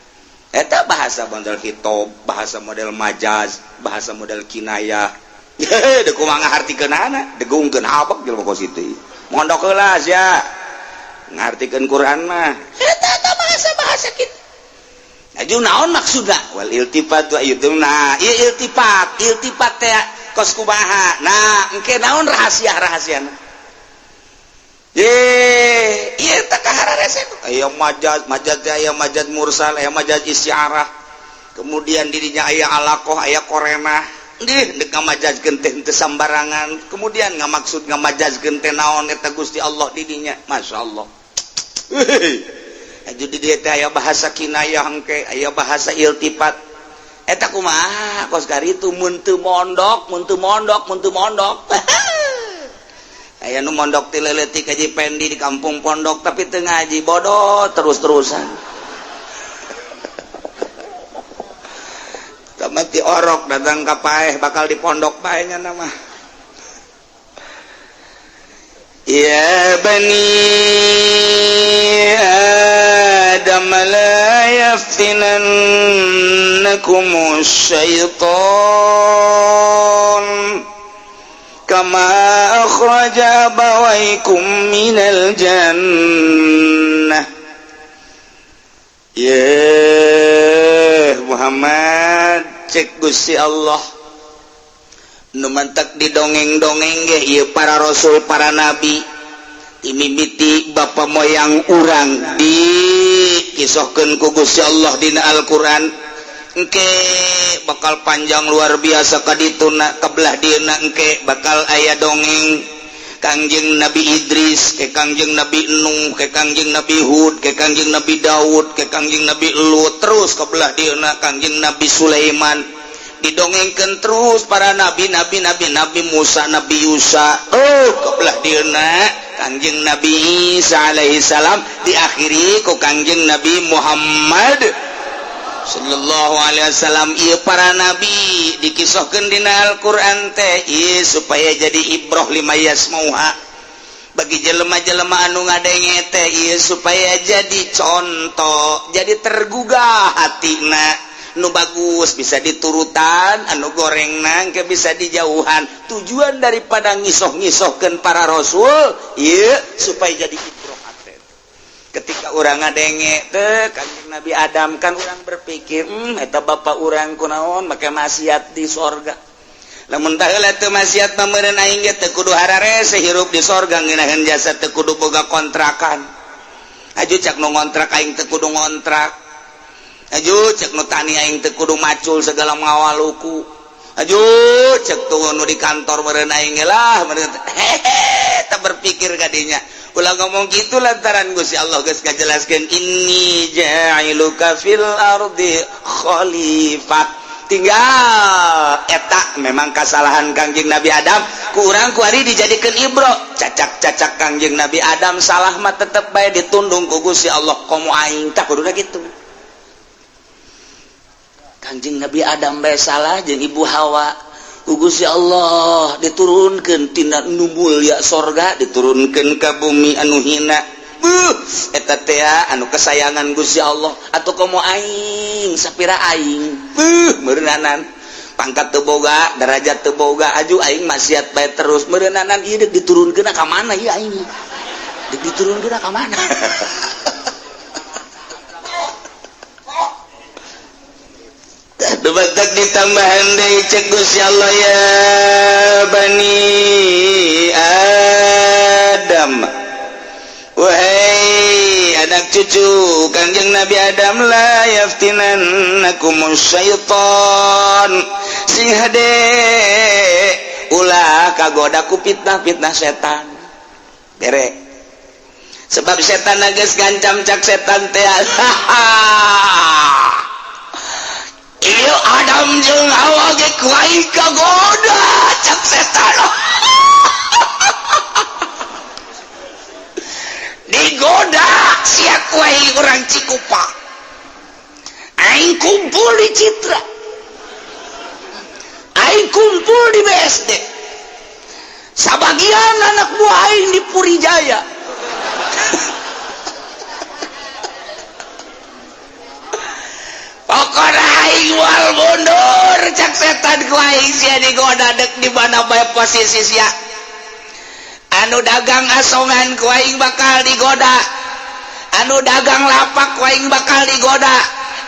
Eta bahasa model khitab, bahasa model majaz, bahasa model kinayah. Deuk kumaha ngahartikeunana, degungkeun habek jelema kos kitu. Mondok heula sia. Ngahartikeun Quran mah. Eta eta bahasa-bahasa kitu. Aju naon maksudna? Wal iltifat wa itu nah, ieu iltifat, iltifat teh kos kumaha. Nah, engke naon rahasia-rahasiana? Ye, ieu teh kahararese. Aya majaz, majaz teh aya majaz mursal, aya majaz isyarah. Kemudian dirinya aya alaqah, aya korenah. Dih, deuk ngamajazkeun teh teu sambarangan. Kemudian ngamaksud ngamajazkeun teh naon eta Gusti Allah di dinya. Masyaallah. Aju di dieu teh aya bahasa kinayah engke, aya bahasa iltifat. Eta kumaha kos karitu mun teu mondok, mun teu mondok, mun teu mondok. Aya nu mondok ti leutik haji Pendi di kampung pondok tapi teu ngaji bodoh terus-terusan. Mati orok datang ka paeh bakal di pondok paeh nya nama. Ya bani Adam la yaftinannakum syaitan kama akhraja abawaykum minal jannah. Ya Muhammad, cek Gusti Allah nu mantak didongeng-dongeng ge ieu para rasul para nabi dimimiti bapa moyang urang dikisohkeun ku Gusti Allah dina Al-Qur'an. Engke bakal panjang luar biasa ka dituna kabelah dieuna engke bakal aya dongeng Kangjeng Nabi Idris, ke Kangjeng Nabi Nuh, ke Kangjeng Nabi Hud, ke Kangjeng Nabi Daud, ke Kangjeng Nabi Lut, terus kebelah dieuna Kangjeng Nabi Sulaiman. Didongengkeun terus para nabi, nabi, nabi, Nabi Musa, Nabi Yusa. Oh, kebelah dieuna Kangjeng Nabi Isa alaihi salam, diakhiri ku Kangjeng Nabi Muhammad sallallahu alaihi wasallam. Ieu para nabi dikisohkeun dina Al-Qur'an teh ieu supaya jadi ibroh lima yasmauha bagi jelema-jelema anu ngadenge teh ieu supaya jadi contoh, jadi tergugah hatina. Nu bagus bisa diturutan, anu gorengna engke bisa dijauhan. Tujuan daripada ngisoh-ngisohkeun para rasul ieu supaya jadi ibroh. Ketika urang ngadenge teh Kangjeng Nabi Adam kan urang berpikir, eta bapa urang kunaon make maksiat di sorga. Lamun tah heula teu maksiat mah meureun aing ge teu kudu hararese hirup di sorga ngeunaheun jasa teu kudu boga kontrakan. Aju cek nu ngontrak aing teu kudu ngontrak. Aju cek nu tani aing teu kudu macul segala ngawaluku. Aju cek tuh nu di kantor meureun aing lah meureun hehe teu berpikir kadinya. Ulah ngomong gitu lantaran Gusti Allah geus ngajelaskeun inni ja'iluka fil ardi khalifah. Tinggal eta memang kasalahan Kangjeng Nabi Adam ku urang kuari dijadikeun ibro. Cacak-cacak Kangjeng Nabi Adam salah mah tetep bae ditundung ku Gusti Allah komo aing tah kuduna kitu. Kangjeng Nabi Adam bae salah jeung Ibu Hawa. Ku Gusti Allah diturunkeun tina nu mulia sorga diturunkeun ka bumi anu hina. Beuh eta teh anu kesayangan Gusti Allah atuh komo aing sapira aing. Beuh meureunnanan pangkat teu boga, derajat teu boga, aju aing maksiat bae terus meureunnanan ieu deuk diturunkeun ka mana ieu aing? Deuk diturunkeun ka mana? Dubatak ditambahan deui cek Gusti Allah ya bani Adam. Wahai anak cucu Kangjeng Nabi Adam la yaftinannakum syaitan. Sing hade ulah kagoda ku fitnah-fitnah setan. Bere. Sebab setan geus ngancam cak setan teh. Ieu Adam jeung Hawa ge ku aing kagoda cak setan. Digoda sia ku aing urang Cikupa. Aing kumpul di Citra. Aing kumpul di BSD. Sabagian anak buah aing di Purijaya. Pokona aing moal mundur cak setan ku aing sia digoda dek di mana bae posisi sia. Anu dagang asongan ku aing bakal digoda. Anu dagang lapak ku aing bakal digoda.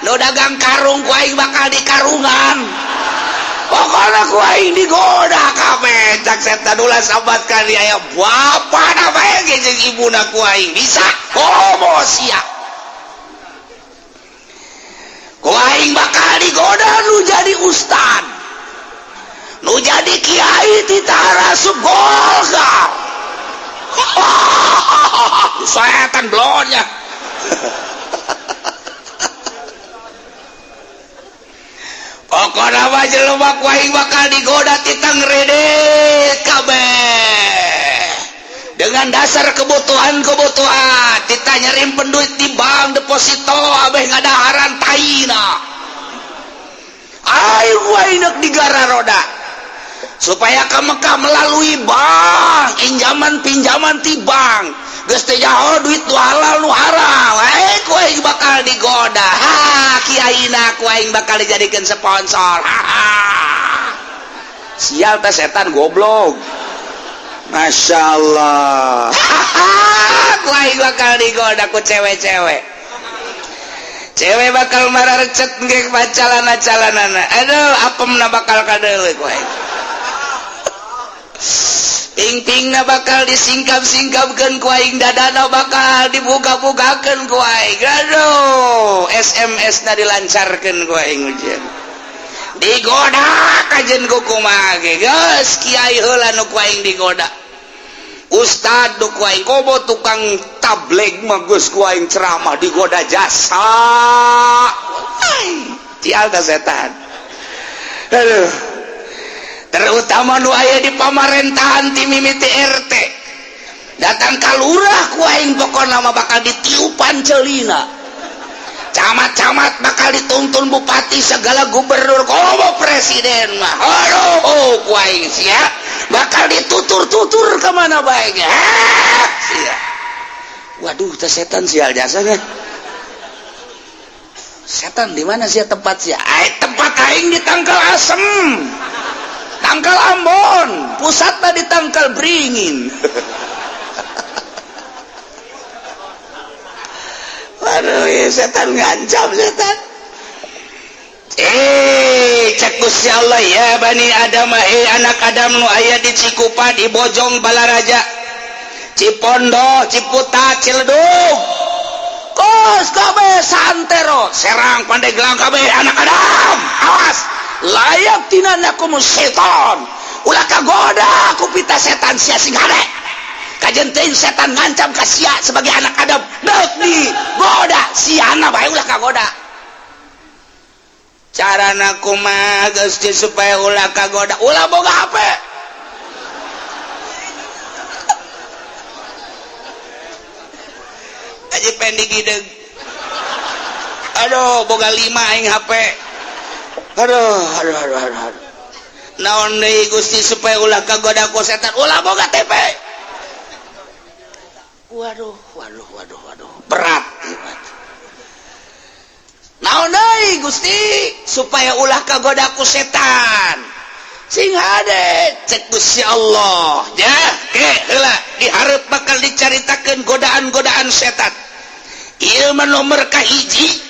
Nu dagang karung ku aing bakal dikarungan. Pokona ku aing digoda kabeh cak setan ulah sabat kali aya bapana bae ge jeung ibuna ku aing bisa komo sia. Ku aing bakal digoda nu jadi ustad, nu jadi kiai ti tarasup Golkar. Setan blonnya. Pokona mah jelema ku aing bakal digoda titang rede kabeh dengan dasar kebutuhan-kebutuhan. Kita nyimpen duit di bank deposito abeh ngadaharan taina. Ayo aing digara roda supaya ke Mekah melalui bank, pinjaman pinjaman ti bank. Geus teh nyaho duit nu halal nu haram. Eh, ku aing bakal digoda. Ha, kiaina ku aing bakal dijadikan sponsor. Ha, ha. Sial teh setan goblok. Masya Allah. Ku aing bakal digoda ku cewek-cewek. Cewek bakal marah recet nggek calana-calanana. Aduh, apemna bakal kadeuleu ku aing. Ping-pingna bakal disingkap-singkapkeun ku aing, dadana bakal dibuka-bukakeun ku aing. Aduh, SMS na dilancarkeun ku aing ujian. Digoda kajen ku kumaha ge. Geus kiai heula nu ku aing digoda. Ustad nu ku aing komo tukang tabligh mah geus ku aing ceramah digoda jasa. Ai, cial teh setan. Aduh. Terutama nu aya di pamarentahan ti mimiti RT datang ka lurah, ku aing pokona mah bakal ditiupan celina. Camat-camat bakal dituntun bupati, segala gubernur, komo presiden mah. Aduh, oh, ku aing sia bakal ditutur-tutur kemana bae ge. Sia. Waduh, teh setan sial jasanya. Setan di mana sih tempat sia? Ai, tempat aing di Tangkal Asem. Tangkal Ambon, pusatna di Tangkal Beringin. Waduh, ya, setan ngancam setan. Eh, cek Gusti Allah, ya Bani Adam, eh anak Adam nu aya di Cikupa, di Bojong, Balaraja, Cipondo, Ciputat, Ciledug. Kos kabeh santero, Serang, Pandeglang kabeh anak Adam. Awas, layak tinanakum setan. Ulah kagoda ku pita setan sia sing hade. Kajen teuing setan ngancam ka sia sebagai anak Adam. Deuk digoda siana bae ulah kagoda. Carana kumaha Gusti supaya ulah kagoda? Ulah boga HP. Aji pengen digideg. Aduh, boga 5 aing HP. Aduh, aduh, aduh, aduh, aduh. Naon deui Gusti supaya ulah kagoda ku setan? Ulah boga TV. Waduh, waduh, waduh, waduh. Berat ieu. Naon deui Gusti supaya ulah kagoda ku setan? Sing hade cek Gusti Allah. Ya, ke heula dihareup bakal dicaritakeun godaan-godaan setan. Ieu mah nomor kahiji.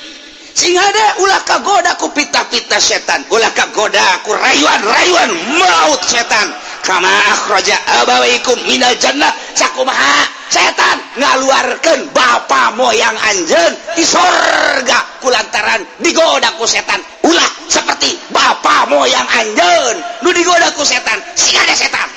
Sing hade ulah kagoda ku pita-pita setan, ulah kagoda ku rayuan-rayuan maut setan. Kama akhraja abawaikum minal jannah, sakumaha setan ngaluarkeun bapa moyang anjeun di sorga kulantaran digoda ku setan. Ulah seperti bapa moyang anjeun nu digoda ku setan, sing hade setan.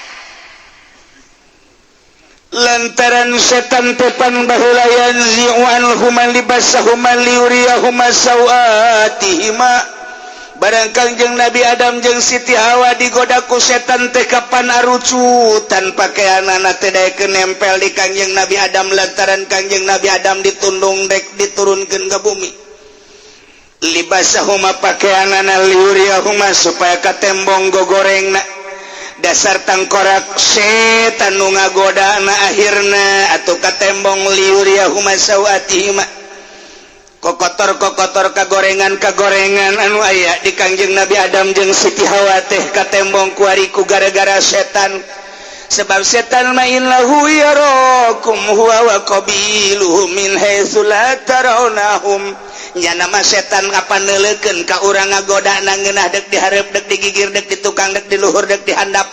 Lantaran setan tepan baheula yanzi'u anhuma libasahuma liyuriyahuma sawatihima. Barang Kangjeng Nabi Adam jeung Siti Hawa digoda ku setan teh kapan arucutan pakaianana teh daekeun nempel di Kangjeng Nabi Adam lantaran Kangjeng Nabi Adam ditundung dek diturunkeun ka bumi. Libasahuma pakaianana liyuriyahuma supaya katembong gogorengna. Dasar tangkorak setan nu ngagodana akhirna atuh katembong liyuriyahuma sawatihima. Kokotor-kokotor kagorengan-kagorengan anu aya di Kangjeng Nabi Adam jeung Siti Hawa teh katembong kuari ku gara-gara setan. Sebab setan mah innahu yarakum huwa wa qabiluhu min haitsu la tarawnahum. Nya nama setan kapan neuleukeun ka urang ngagodana ngeunah deuk dihareup deuk digigir deuk ditukang deuk diluhur deuk dihandap.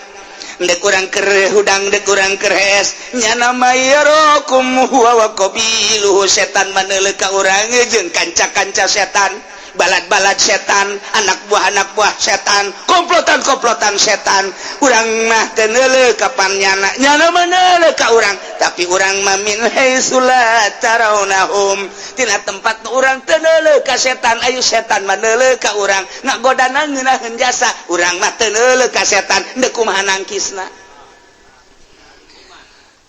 Dek urang keur hudang dek urang keur hees. Nya nama yarakum huwa wa qabiluhu, setan mah neuleuh ka urang jeung kanca-kanca setan. Balad-balad setan, anak buah anak buah setan, komplotan-komplotan setan. Urang mah teu neuleuh kapan nyana, nyana mah neuleuh ka urang, tapi urang mah min haitsu la tarawnahum, tina tempat nu urang teu neuleuh ka setan. Ayo, setan mah neuleuh ka urang, ngagodana ngeunaheun jasa. Urang mah teu neuleuh ka setan, deuk kumaha nangkisna?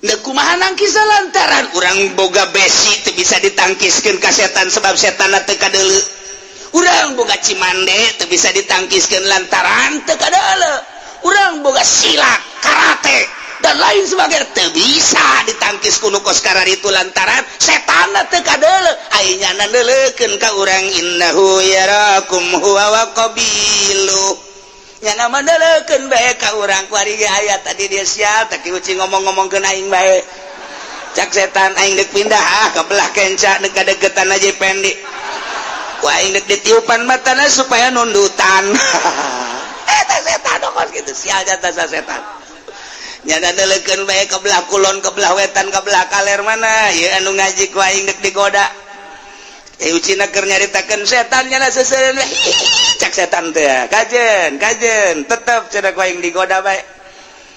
Deuk kumaha nangkisna? Lantaran urang boga besi teu bisa ditangkiskeun ka setan, sebab setan teu kadeuleu. Urang boga cimande teu bisa ditangkiskeun, lantaran teu kadeuleu. Urang boga silat, karate, dan lain sebagainya, teu bisa ditangkis ku nu kos itu, lantaran setan teu kadeuleu. Ai nyana neuleukeun ka urang. Innahu yarakum huwa wa qabilu, nyana mah neuleukeun bae ka urang. Kuari ge aya tadi, dia sial tak uci ngomong-ngomongkeun aing bae. Cak setan, aing deuk pindah ah ke belah kenca, deuk kadegetan aja pendi ku aing, deuk ditiupan matana supaya nundutan. Eta setan kos gitu, sial jatah setan. Nyana neuleukeun bae ke belah kulon, ke belah wetan, ke belah kaler. Mana ieu anu ngaji, ku aing deuk digoda. Eh, ucina keur nyaritakeun setan, nyana seseureun, cak setan teh, kajen kajen tetep cenah ku aing digoda bae.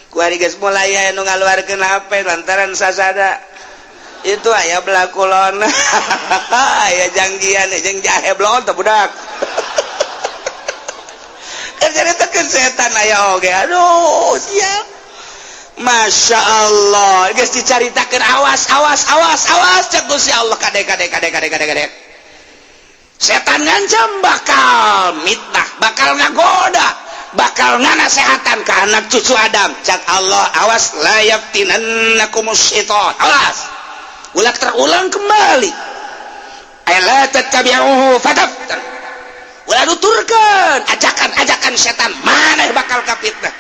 Ku ari geus mulai aya nu ngaluarkeun HP, lantaran sasada itu aya belah kulon, aya janggian jeung jahe blon teh budak. Keur nyaritakeun setan aya oge. Aduh, siap. Masya Allah, geus dicaritakeun, awas, awas, awas, awas, cek Gusti Allah, kade, kade, kade, kade, kade, kade. Setan ngancam bakal mitnah, bakal ngagoda, bakal nganasehatan ke anak cucu Adam. Cak Allah, awas, la yaftinannakumus syaitan, awas ulah terulang kembali. La tattabi'uhu fataftan, ulah nuturkeun ajakan-ajakan setan, mana bakal kapitnah.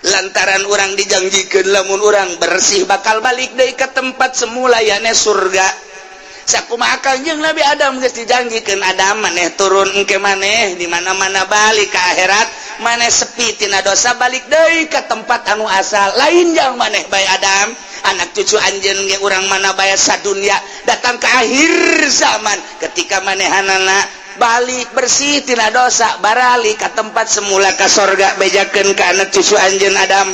Lantaran urang dijanjikan lamun urang bersih bakal balik deui ke tempat semula, yakni surga. Sakumaha Kanjeng Nabi Adam geus dijanjikeun, Adam, maneh turun engke, maneh di mana-mana balik ke akhirat, maneh sepi tina dosa, balik deui ke tempat anu asal. Lain jang maneh bae Adam, anak cucu anjeun ge, urang mana bae sadunya datang ke akhir zaman, ketika manehanana balik bersih tina dosa, baralik ke tempat semula, ke sorga. Bejakeun ke anak cucu anjeun Adam.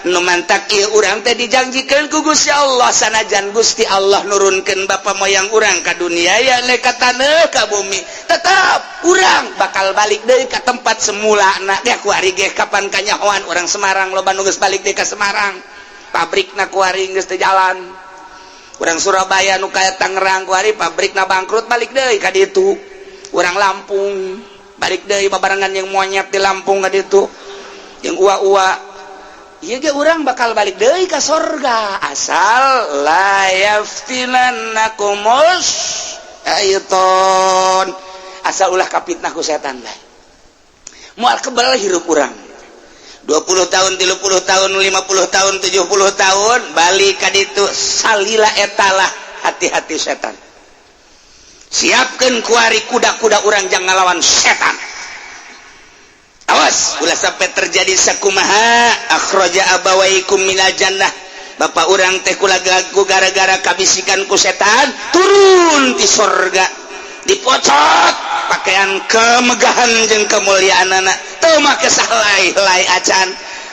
Nu mantak ieu urang teh dijanjikeun ku Gusti Allah, sanajan Gusti Allah nurunkeun bapa moyang urang ka dunia, ya ka taneuh, ka bumi, tetap urang bakal balik deui ka tempat semula. Na ya kuari ge kapan kanyahoan urang Semarang loba nu geus balik deui ka Semarang, pabrikna kuari geus teu jalan. Urang Surabaya nu kaya Tangerang kuari pabrikna bangkrut, balik deui ka ditu. Urang Lampung balik deui babarengan yang monyet di Lampung ka ditu, yang ua-ua. Ieu ge urang bakal balik deui ka sorga, asal la yaftinannakumus syaiton, asal ulah kapitnah ku setan bae. Moal kebal hirup urang 20 tahun, 30 tahun, 50 tahun, 70 tahun, balik ka ditu salila. Etalah hati-hati setan. Siapkan kuari kuda-kuda urang, jangan ngalawan setan. Awas ulah sampai terjadi sakumaha akhraja abawaikum minal jannah. Bapak urang teh ku gara-gara kabisikan ku setan turun di sorga, dipocot pakaian kemegahan jeung kemuliaan anak teu make sahelai-helai acan.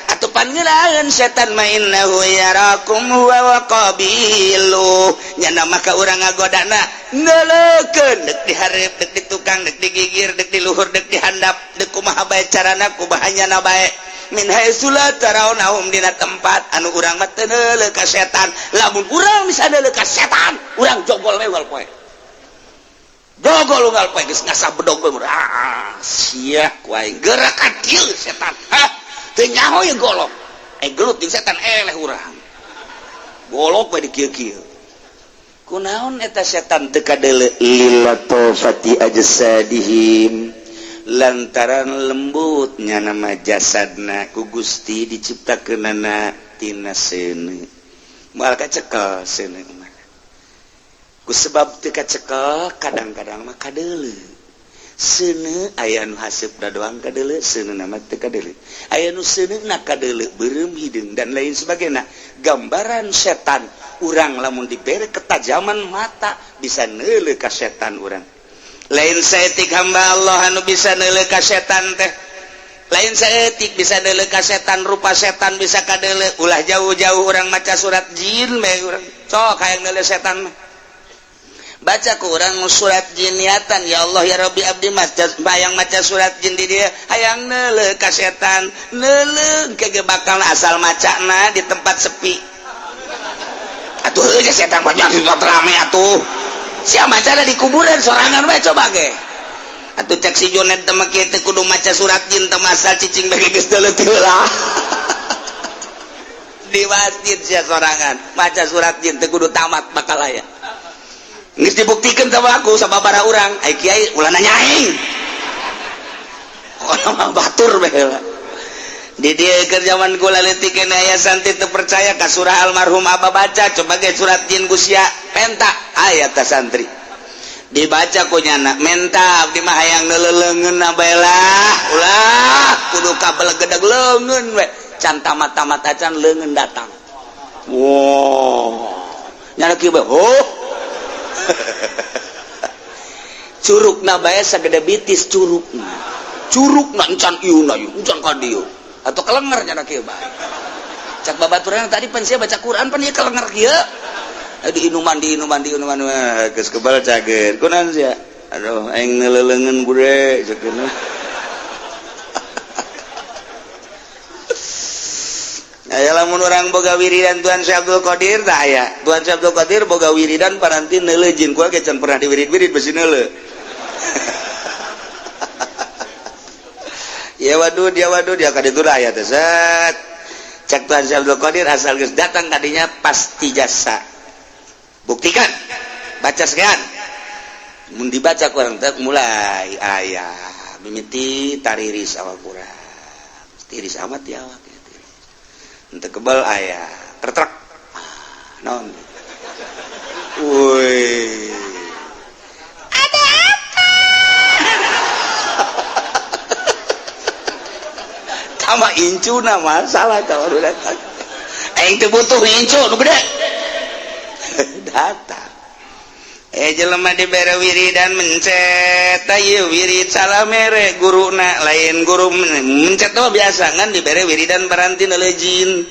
Atuh pan ngeunaheun setan mah, innahu yarakum huwa wa qabilu, nyana maka urang ngagodana neuleukeun, deuk di hareup, deuk di tukang, deuk di gigir, deuk di luhur, deuk di handap, deuk kumaha bae carana, kumaha nyana bae. Min haitsu la tarawnahum, dina tempat anu urang mah teu neuleuh ka setan. Lamun urang bisa neuleuh ka setan, urang jogol we unggal poe, jogol unggal poe, geus ngasah bedog we. Ah, sia, ku aing gerak ka dieu setan. Hah, teu nyaho ye golok. Eh, gelut jeung setan, eleh urang, golok we di kieu-kieu. Kunaon eta setan teu kadeuleu? Lilatofati ajsadihim, lantaran lembutnya nama jasadna ku Gusti diciptakeunana tina seuneu, moal kacekel seuneu mah. Ku sebab teu kacekel, kadang-kadang mah kadeuleu seuneu. Aya nu haseupna doang kadeuleu, seuneu mah teu kadeuleu. Aya nu seuneuna kadeuleu, beureum hideung dan lain sebagainya. Gambaran setan urang lamun dibere ketajaman mata bisa neuleuh ka setan urang. Lain saeutik hamba Allah anu bisa neuleuh ka setan teh. Lain saeutik bisa neuleuh ka setan, rupa setan bisa kadeuleuh. Ulah jauh-jauh urang maca surat jin bae urang. Sok hayang neuleuh setan mah. Baca ku urang surat jin niatan, ya Allah ya Rabbi abdi maca bayang maca surat jin di dieu hayang neuleuh ka setan, neuleuh ke bakal asal macana di tempat sepi. Atuh heuh setan banyak di tempat rame atuh. Sia macana di kuburan sorangan we coba ge. Atuh cek si Jonet teh mah kieu teh kudu maca surat jin teh asal cicing bege geus deuleuh heula. Di masjid sia sorangan maca surat jin teh kudu tamat bakal aya. Geus dibuktikan sama aku sama para urang, ai kiai ulah nanya aing. Orang mah batur bae heula. Di dieu keur zaman kula leutik keneh aya santri teu percaya ka surah almarhum apa baca, coba ge surat jin ku sia penta aya tah santri. Dibaca ku nyana, menta abdi mah hayang neuleuleungeun bae lah. Ulah kudu kabelegedeg leungeun we. Can tamat-tamat acan leungeun datang. Wow. Nyana kieu bae, oh. Curugna bae sagede bitis curugna. Curugna encan ieu na ieu, encan ka dieu. Atau kelenger nyana kieu bae. Cak babaturan tadi pan sia baca Quran pan ieu kelenger kieu. Diinuman diinuman diinuman wah geus kebal cager. Kunaon sia? Aduh aing neuleuleungeun bude ceukna. Aya lamun urang boga wiridan Tuan Syekh Abdul Qadir tah aya. Tuan Syekh Abdul Qadir boga wiridan paranti neuleuh jin ku ge can pernah diwirid-wirid besi neuleuh. Ya wadud ya wadud ya ka ditu aya teh set. Cek Tuan Syekh Abdul Qadir asal geus datang kadinya pasti jasa. Buktikan. Baca sekian. Mun dibaca kurang teh mulai aya mimiti tariris awak urang. Tiris amat ya awak. Untuk kebal ayah tertrek non woi ada apa sama incuna masalah kalau udah datang aing teu butuh incu nu gede datang jelema dibere wiridan mencet ieu wirid salah mere guruna lain guru mencet mah biasa ngan dibere wiridan paranti neuleuh jin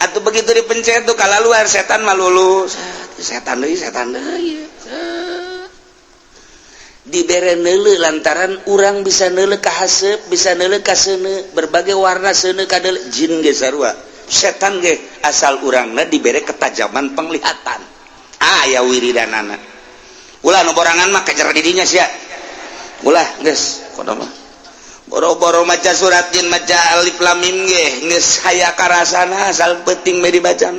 atuh begitu dipencet tuh kalaluar setan mah lulu setan deui dibere neuleuh lantaran urang bisa neuleuh ka haseup bisa neuleuh ka seuneu berbagai warna seuneu kadeuleuh jin ge sarua setan ge asal urangna dibere ketajaman penglihatan aya wiridanana ulah nu borangan mah kejar di dinya sia ulah geus kono mah boro-boro maca surat jin maca alif lam mim ge geus haya karasana asal penting we dibacana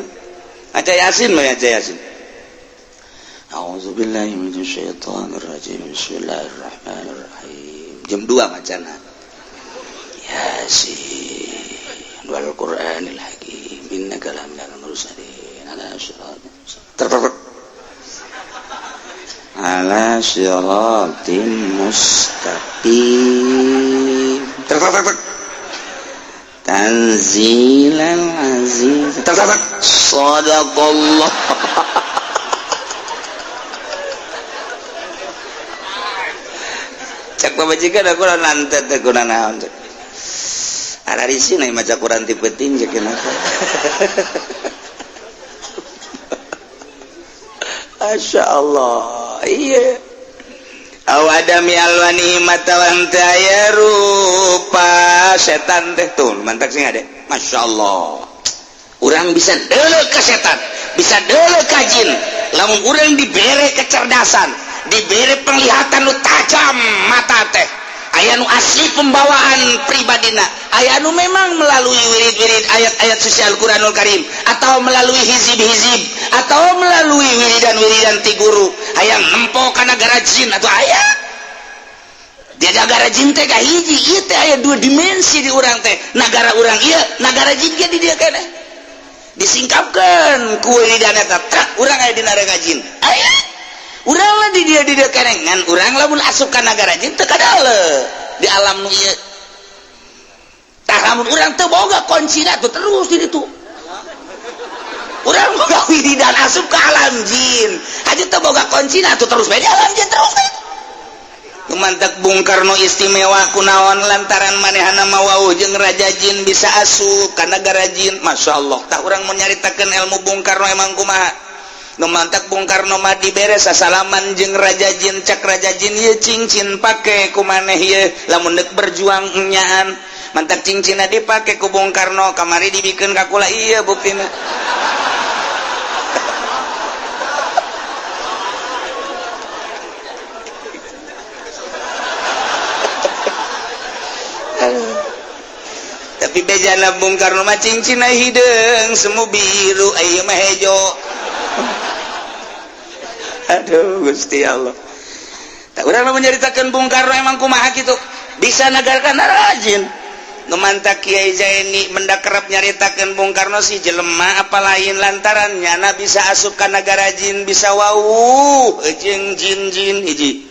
maca yasin mah maca yasin. A'udzubillahi minasyaitonir rajim bismillahirrahmanirrahim jam 2 macana yasin wal qur'anil hakim innaka laminal mursalin ala siratin ala siratin mustaqim tanzilal aziz sadaqallah. Cak pamajikan aku nantet teh kuna naon cek ararisi na maca Quran ti peuting cek kenapa. Masya Allah iya awadami alwani matawan taya rupa setan teh tuh mantak sing ade. Masya Allah urang bisa deuleuh ka setan bisa deuleuh ka jin lamun urang dibere kecerdasan dibere penglihatan nu tajam mata teh aya nu asli pembawaan pribadina aya nu memang melalui wirid-wirid ayat-ayat suci Al-Qur'anul Karim atau melalui hizib-hizib atau melalui wiridan-wiridan ti guru hayang nempo ka nagara jin atau aya di nagara jin teh kahiji ieu teh aya dua dimensi di urang teh nagara urang ieu nagara jin ge di dieu keneh disingkapkeun ku wiridan eta truk urang aya di nagara jin aya urang lah di dia keneh urang lamun asup ka nagara jin teu kadale di alam nu ieu tah lamun urang teu boga kuncina tuh terus di ditu urang boga wiridan asup ka alam jin haji teu boga kuncina tuh terus bae di alam jin terus bae. Mantak Bung Karno istimewa kunaon lantaran manehna mah wawuh jeung raja jin bisa asup ka nagara jin. Masya Allah, tah urang mau nyaritakeun ilmu Bung Karno emang kumaha. Nu mantak Bung Karno mah dibere sasalaman jeung raja jin, cak raja jin ieu cincin pake ku maneh ieu lamun deuk berjuang enyaan. Mantak cincinna dipake ku Bung Karno, kamari dibikeun ka kula ieu buktina. Tapi bejana Bung Karno mah cincinna hideung semu biru ieu mah hejo. Aduh Gusti Allah. Tak urang mah nyaritakeun Bung Karno emang kumaha kitu bisa nagarkan rajin. Nu mantak Kiai Zaini mendak kerep nyaritakeun Bung Karno si jelema apa lain lantaran nyana bisa asup ka nagara jin bisa wawuh jeung jin-jin hiji.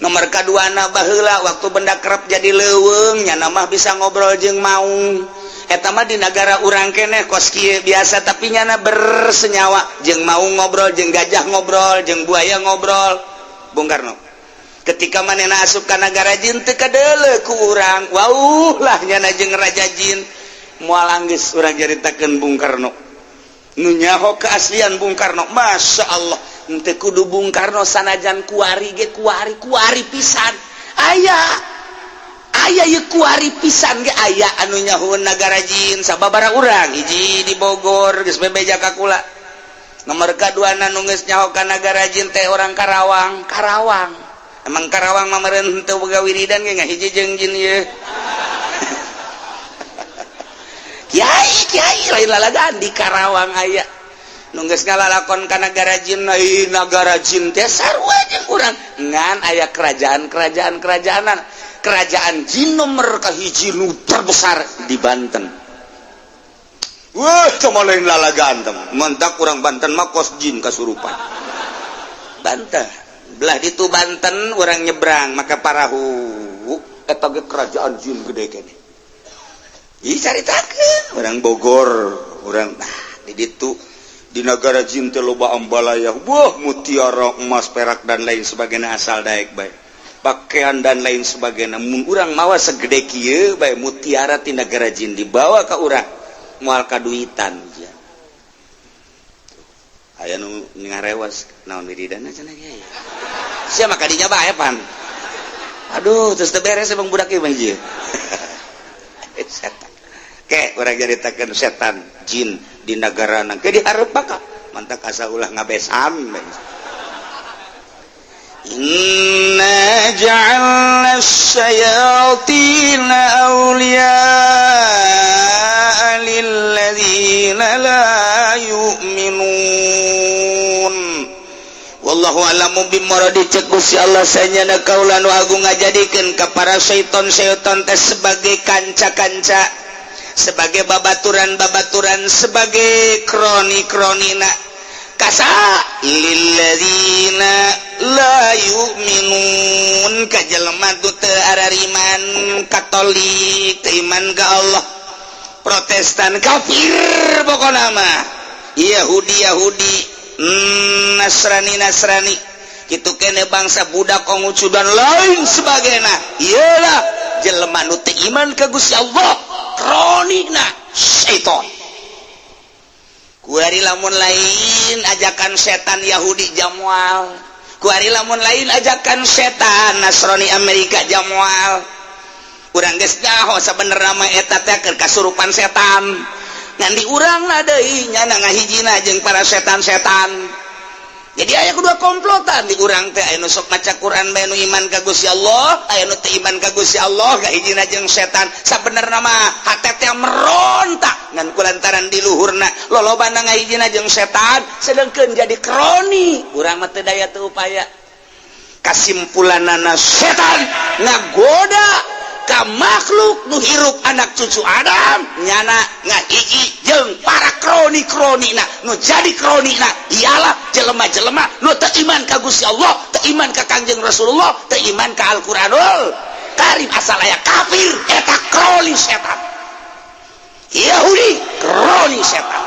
Nomor kaduana baheula waktu benda kerep jadi leuweung nyana mah bisa ngobrol jeung maung. Eta mah di nagara urang keneh kos kieu biasa tapi nyana bersenyawa jeung maung ngobrol jeung gajah ngobrol jeung buaya ngobrol. Bung Karno ketika manehna asup ka nagara jin teu kadeuleu ku urang wauh lah nyana jeung raja jin. Moal anggeus urang caritakeun Bung Karno nu nyaho keaslian Bung Karno. Masya Allah, henteu kudu Bung Karno sanajan kuari ge kuari kuari pisan aya aya ieu kuari pisan ge aya anu nyaho nagara jin sababaraha urang hiji di Bogor geus bebeja ka kula. Nomor kaduana nu geus nyaho ka nagara jin teh orang Karawang. Karawang emang Karawang mah meureun henteu boga wiridan ge ngahiji jeung jin ieu. Kiai kiai lain lalagaan di Karawang aya nu geus ngalalakon ka nagara jin. Nagara jin teh sarua jeung urang ngan aya kerajaan-kerajaan kerajaanan. Kerajaan jin nomor kahiji nu terbesar di Banten. Wah, teu lain lalagaan teh. Mentak urang Banten mah kos jin kasurupan. Banten belah ditu Banten urang nyebrang maka parahu eta ge kerajaan jin gede keneh. Ih caritakeun urang Bogor, urang nah di ditu di nagara jin teh loba ambalaya, wah mutiara, emas, perak dan lain sebagainya asal daek bae. Pakaian dan lain sebagainya. Mun urang mawa segede kieu bae mutiara ti nagara jin dibawa ka urang moal kaduitan. Aya nu ngarewas naon wiridana cenah ge. Sia mah kadinya bae pan. Aduh, terus teu beres emang budak ieu mah ieu. Setan. Ke urang nyaritakeun setan jin di nagarana ke dihareup bakal mantak asa ulah ngabesan. Inna ja'alna asy-syayatina awliya'a lilladzina la yu'minun. Wallahu a'lamu bimuradi. Cek Gusti Allah sanyana kaula nu agung ngajadikeun ka para syaiton-syaiton teh sebagai kanca-kanca, sebagai babaturan-babaturan, sebagai kroni-kronina kasa lilladzina la yu'minun ka jelema nu teu arariman Katolik teu iman ka Allah, Protestan kafir pokona mah, Yahudi Yahudi, Nasrani Nasrani kitu kene bangsa budak Konghucu dan lain sebagainya. Iyalah jelema nu teu iman ka Gusti Allah kronina syaiton. Kuari lamun lain ajakan setan Yahudi jamual, kuari lamun lain ajakan setan Nasrani Amerika jamual. Urang geus nyaho sabenerna mah eta teh keur kasurupan setan. Ngan di urang lah deui nyana ngahijina jeung para setan-setan. Jadi aya kedua komplotan di urang teh, aya nu sok maca Quran bae nu iman ka Gusti Allah, aya nu teu iman ka Gusti Allah ngahijina jeung setan. Sabenerna mah hate teh merontak ngan kulantaran di luhurna lolobana ngahijina jeung setan sedengkeun jadi kroni. Urang mah teu daya teu upaya. Kasimpulanana setan ngagoda ka makhluk nu hirup anak cucu Adam nyana ngahiji jeung para kroni-kronina nu jadi kronina ialah jelema-jelema nu teu iman ka Gusti Allah, teu iman ka Kangjeng Rasulullah, teu iman ka Al-Qur'anul Karim, asal aya kafir eta kroni setan. Yahudi kroni setan,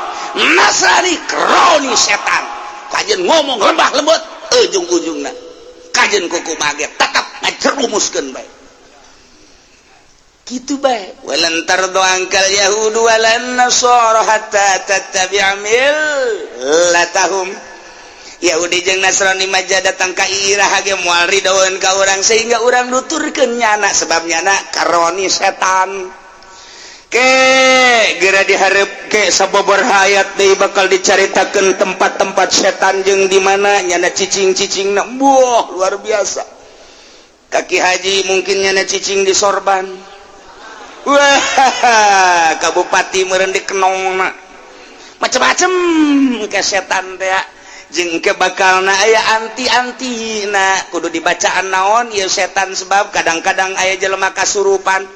Nasrani kroni setan. Kajen ngomong lembah lembut ujung-ujungna kajen kuku mage tetap Ngajerumuskeun bae kitu bae. Walan tardo angkal yahudu walan nasara hatta tattabi'a millatahum. Yahudi jeung Nasrani maja datang ka iraha ge moal ridoeun ka urang sehingga urang nuturkeun nyana, sebab nyana karoni setan. Ke geura dihareup ke sabobor hayat deui bakal dicaritakeun tempat-tempat setan jeung di mana nyana cicing-cicing. Buah, luar biasa. Kaki haji mungkin nyana cicing di sorban. Wah, kabupati meureun di kenongna, macem-macem ke setan teh. Jeung ke bakal na aya anti-anti na kudu dibacaan naon ieu setan, sebab kadang-kadang aya jelema kasurupan,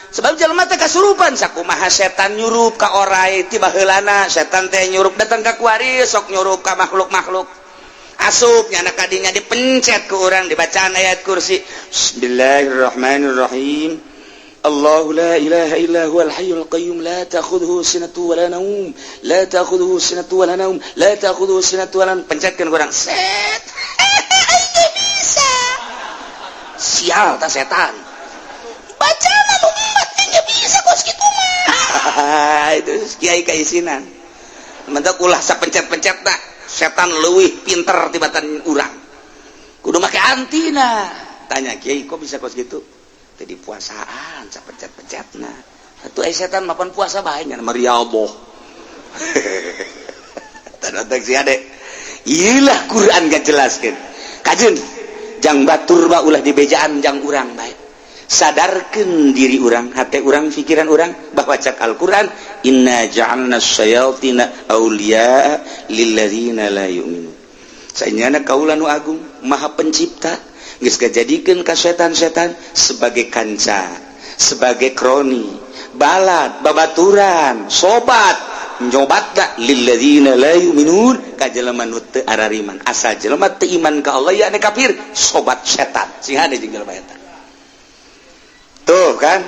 sebab jelema teh kasurupan. Sakumaha setan nyurup ka orai tiba heulana, setan teh nyurup datang ka kuari, sok nyurup ka makhluk-makhluk, asup nyana kadinya, dipencet ke urang, dibacaan ayat kursi. Bismillahirrahmanirrahim. الله لا إله إلا هو الحي القيوم، لا تأخذه سنة ولا نوم، لا تأخذه سنة ولا نوم، لا تأخذه سنة ولا نوم. Pencetkan kurang set bisa sial tak setan baca umat bisa kok segitu mah. Itu kiai kaisinan mantap, ulah sapencet-pencet tak, setan leuwih pinter tibatan urang, kudu make antina. Tanya kiai, kok bisa kos gitu? Tadi puasaan sapencet-pencet. Nah, atuh setan mapan puasa bae nya mariaboh. Tanda si ade. Iyalah, Quran gak jelaskan. Kajeun jang batur ba ulah dibejaan jang urang bae. Sadarkeun diri urang, hati urang, pikiran urang bahwa cak Al-Quran, inna ja'alna syayatina awliya lilladzina la yu'minun. Sanyana kaula nu agung maha pencipta geus jadikeun ka setan-setan sebagai kanca, sebagai kroni, balad, babaturan, sobat, nyobat gak lilladzina la yu'minun, ka jelema nu teu arariman. Asal jelema teu iman ka Allah, yakni kafir, sobat setan. Sing hade jeung jelema eta. Tuh kan,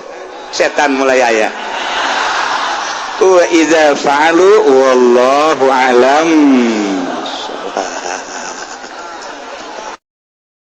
setan mulai aya. Wa idza fa'alu wallahu alam.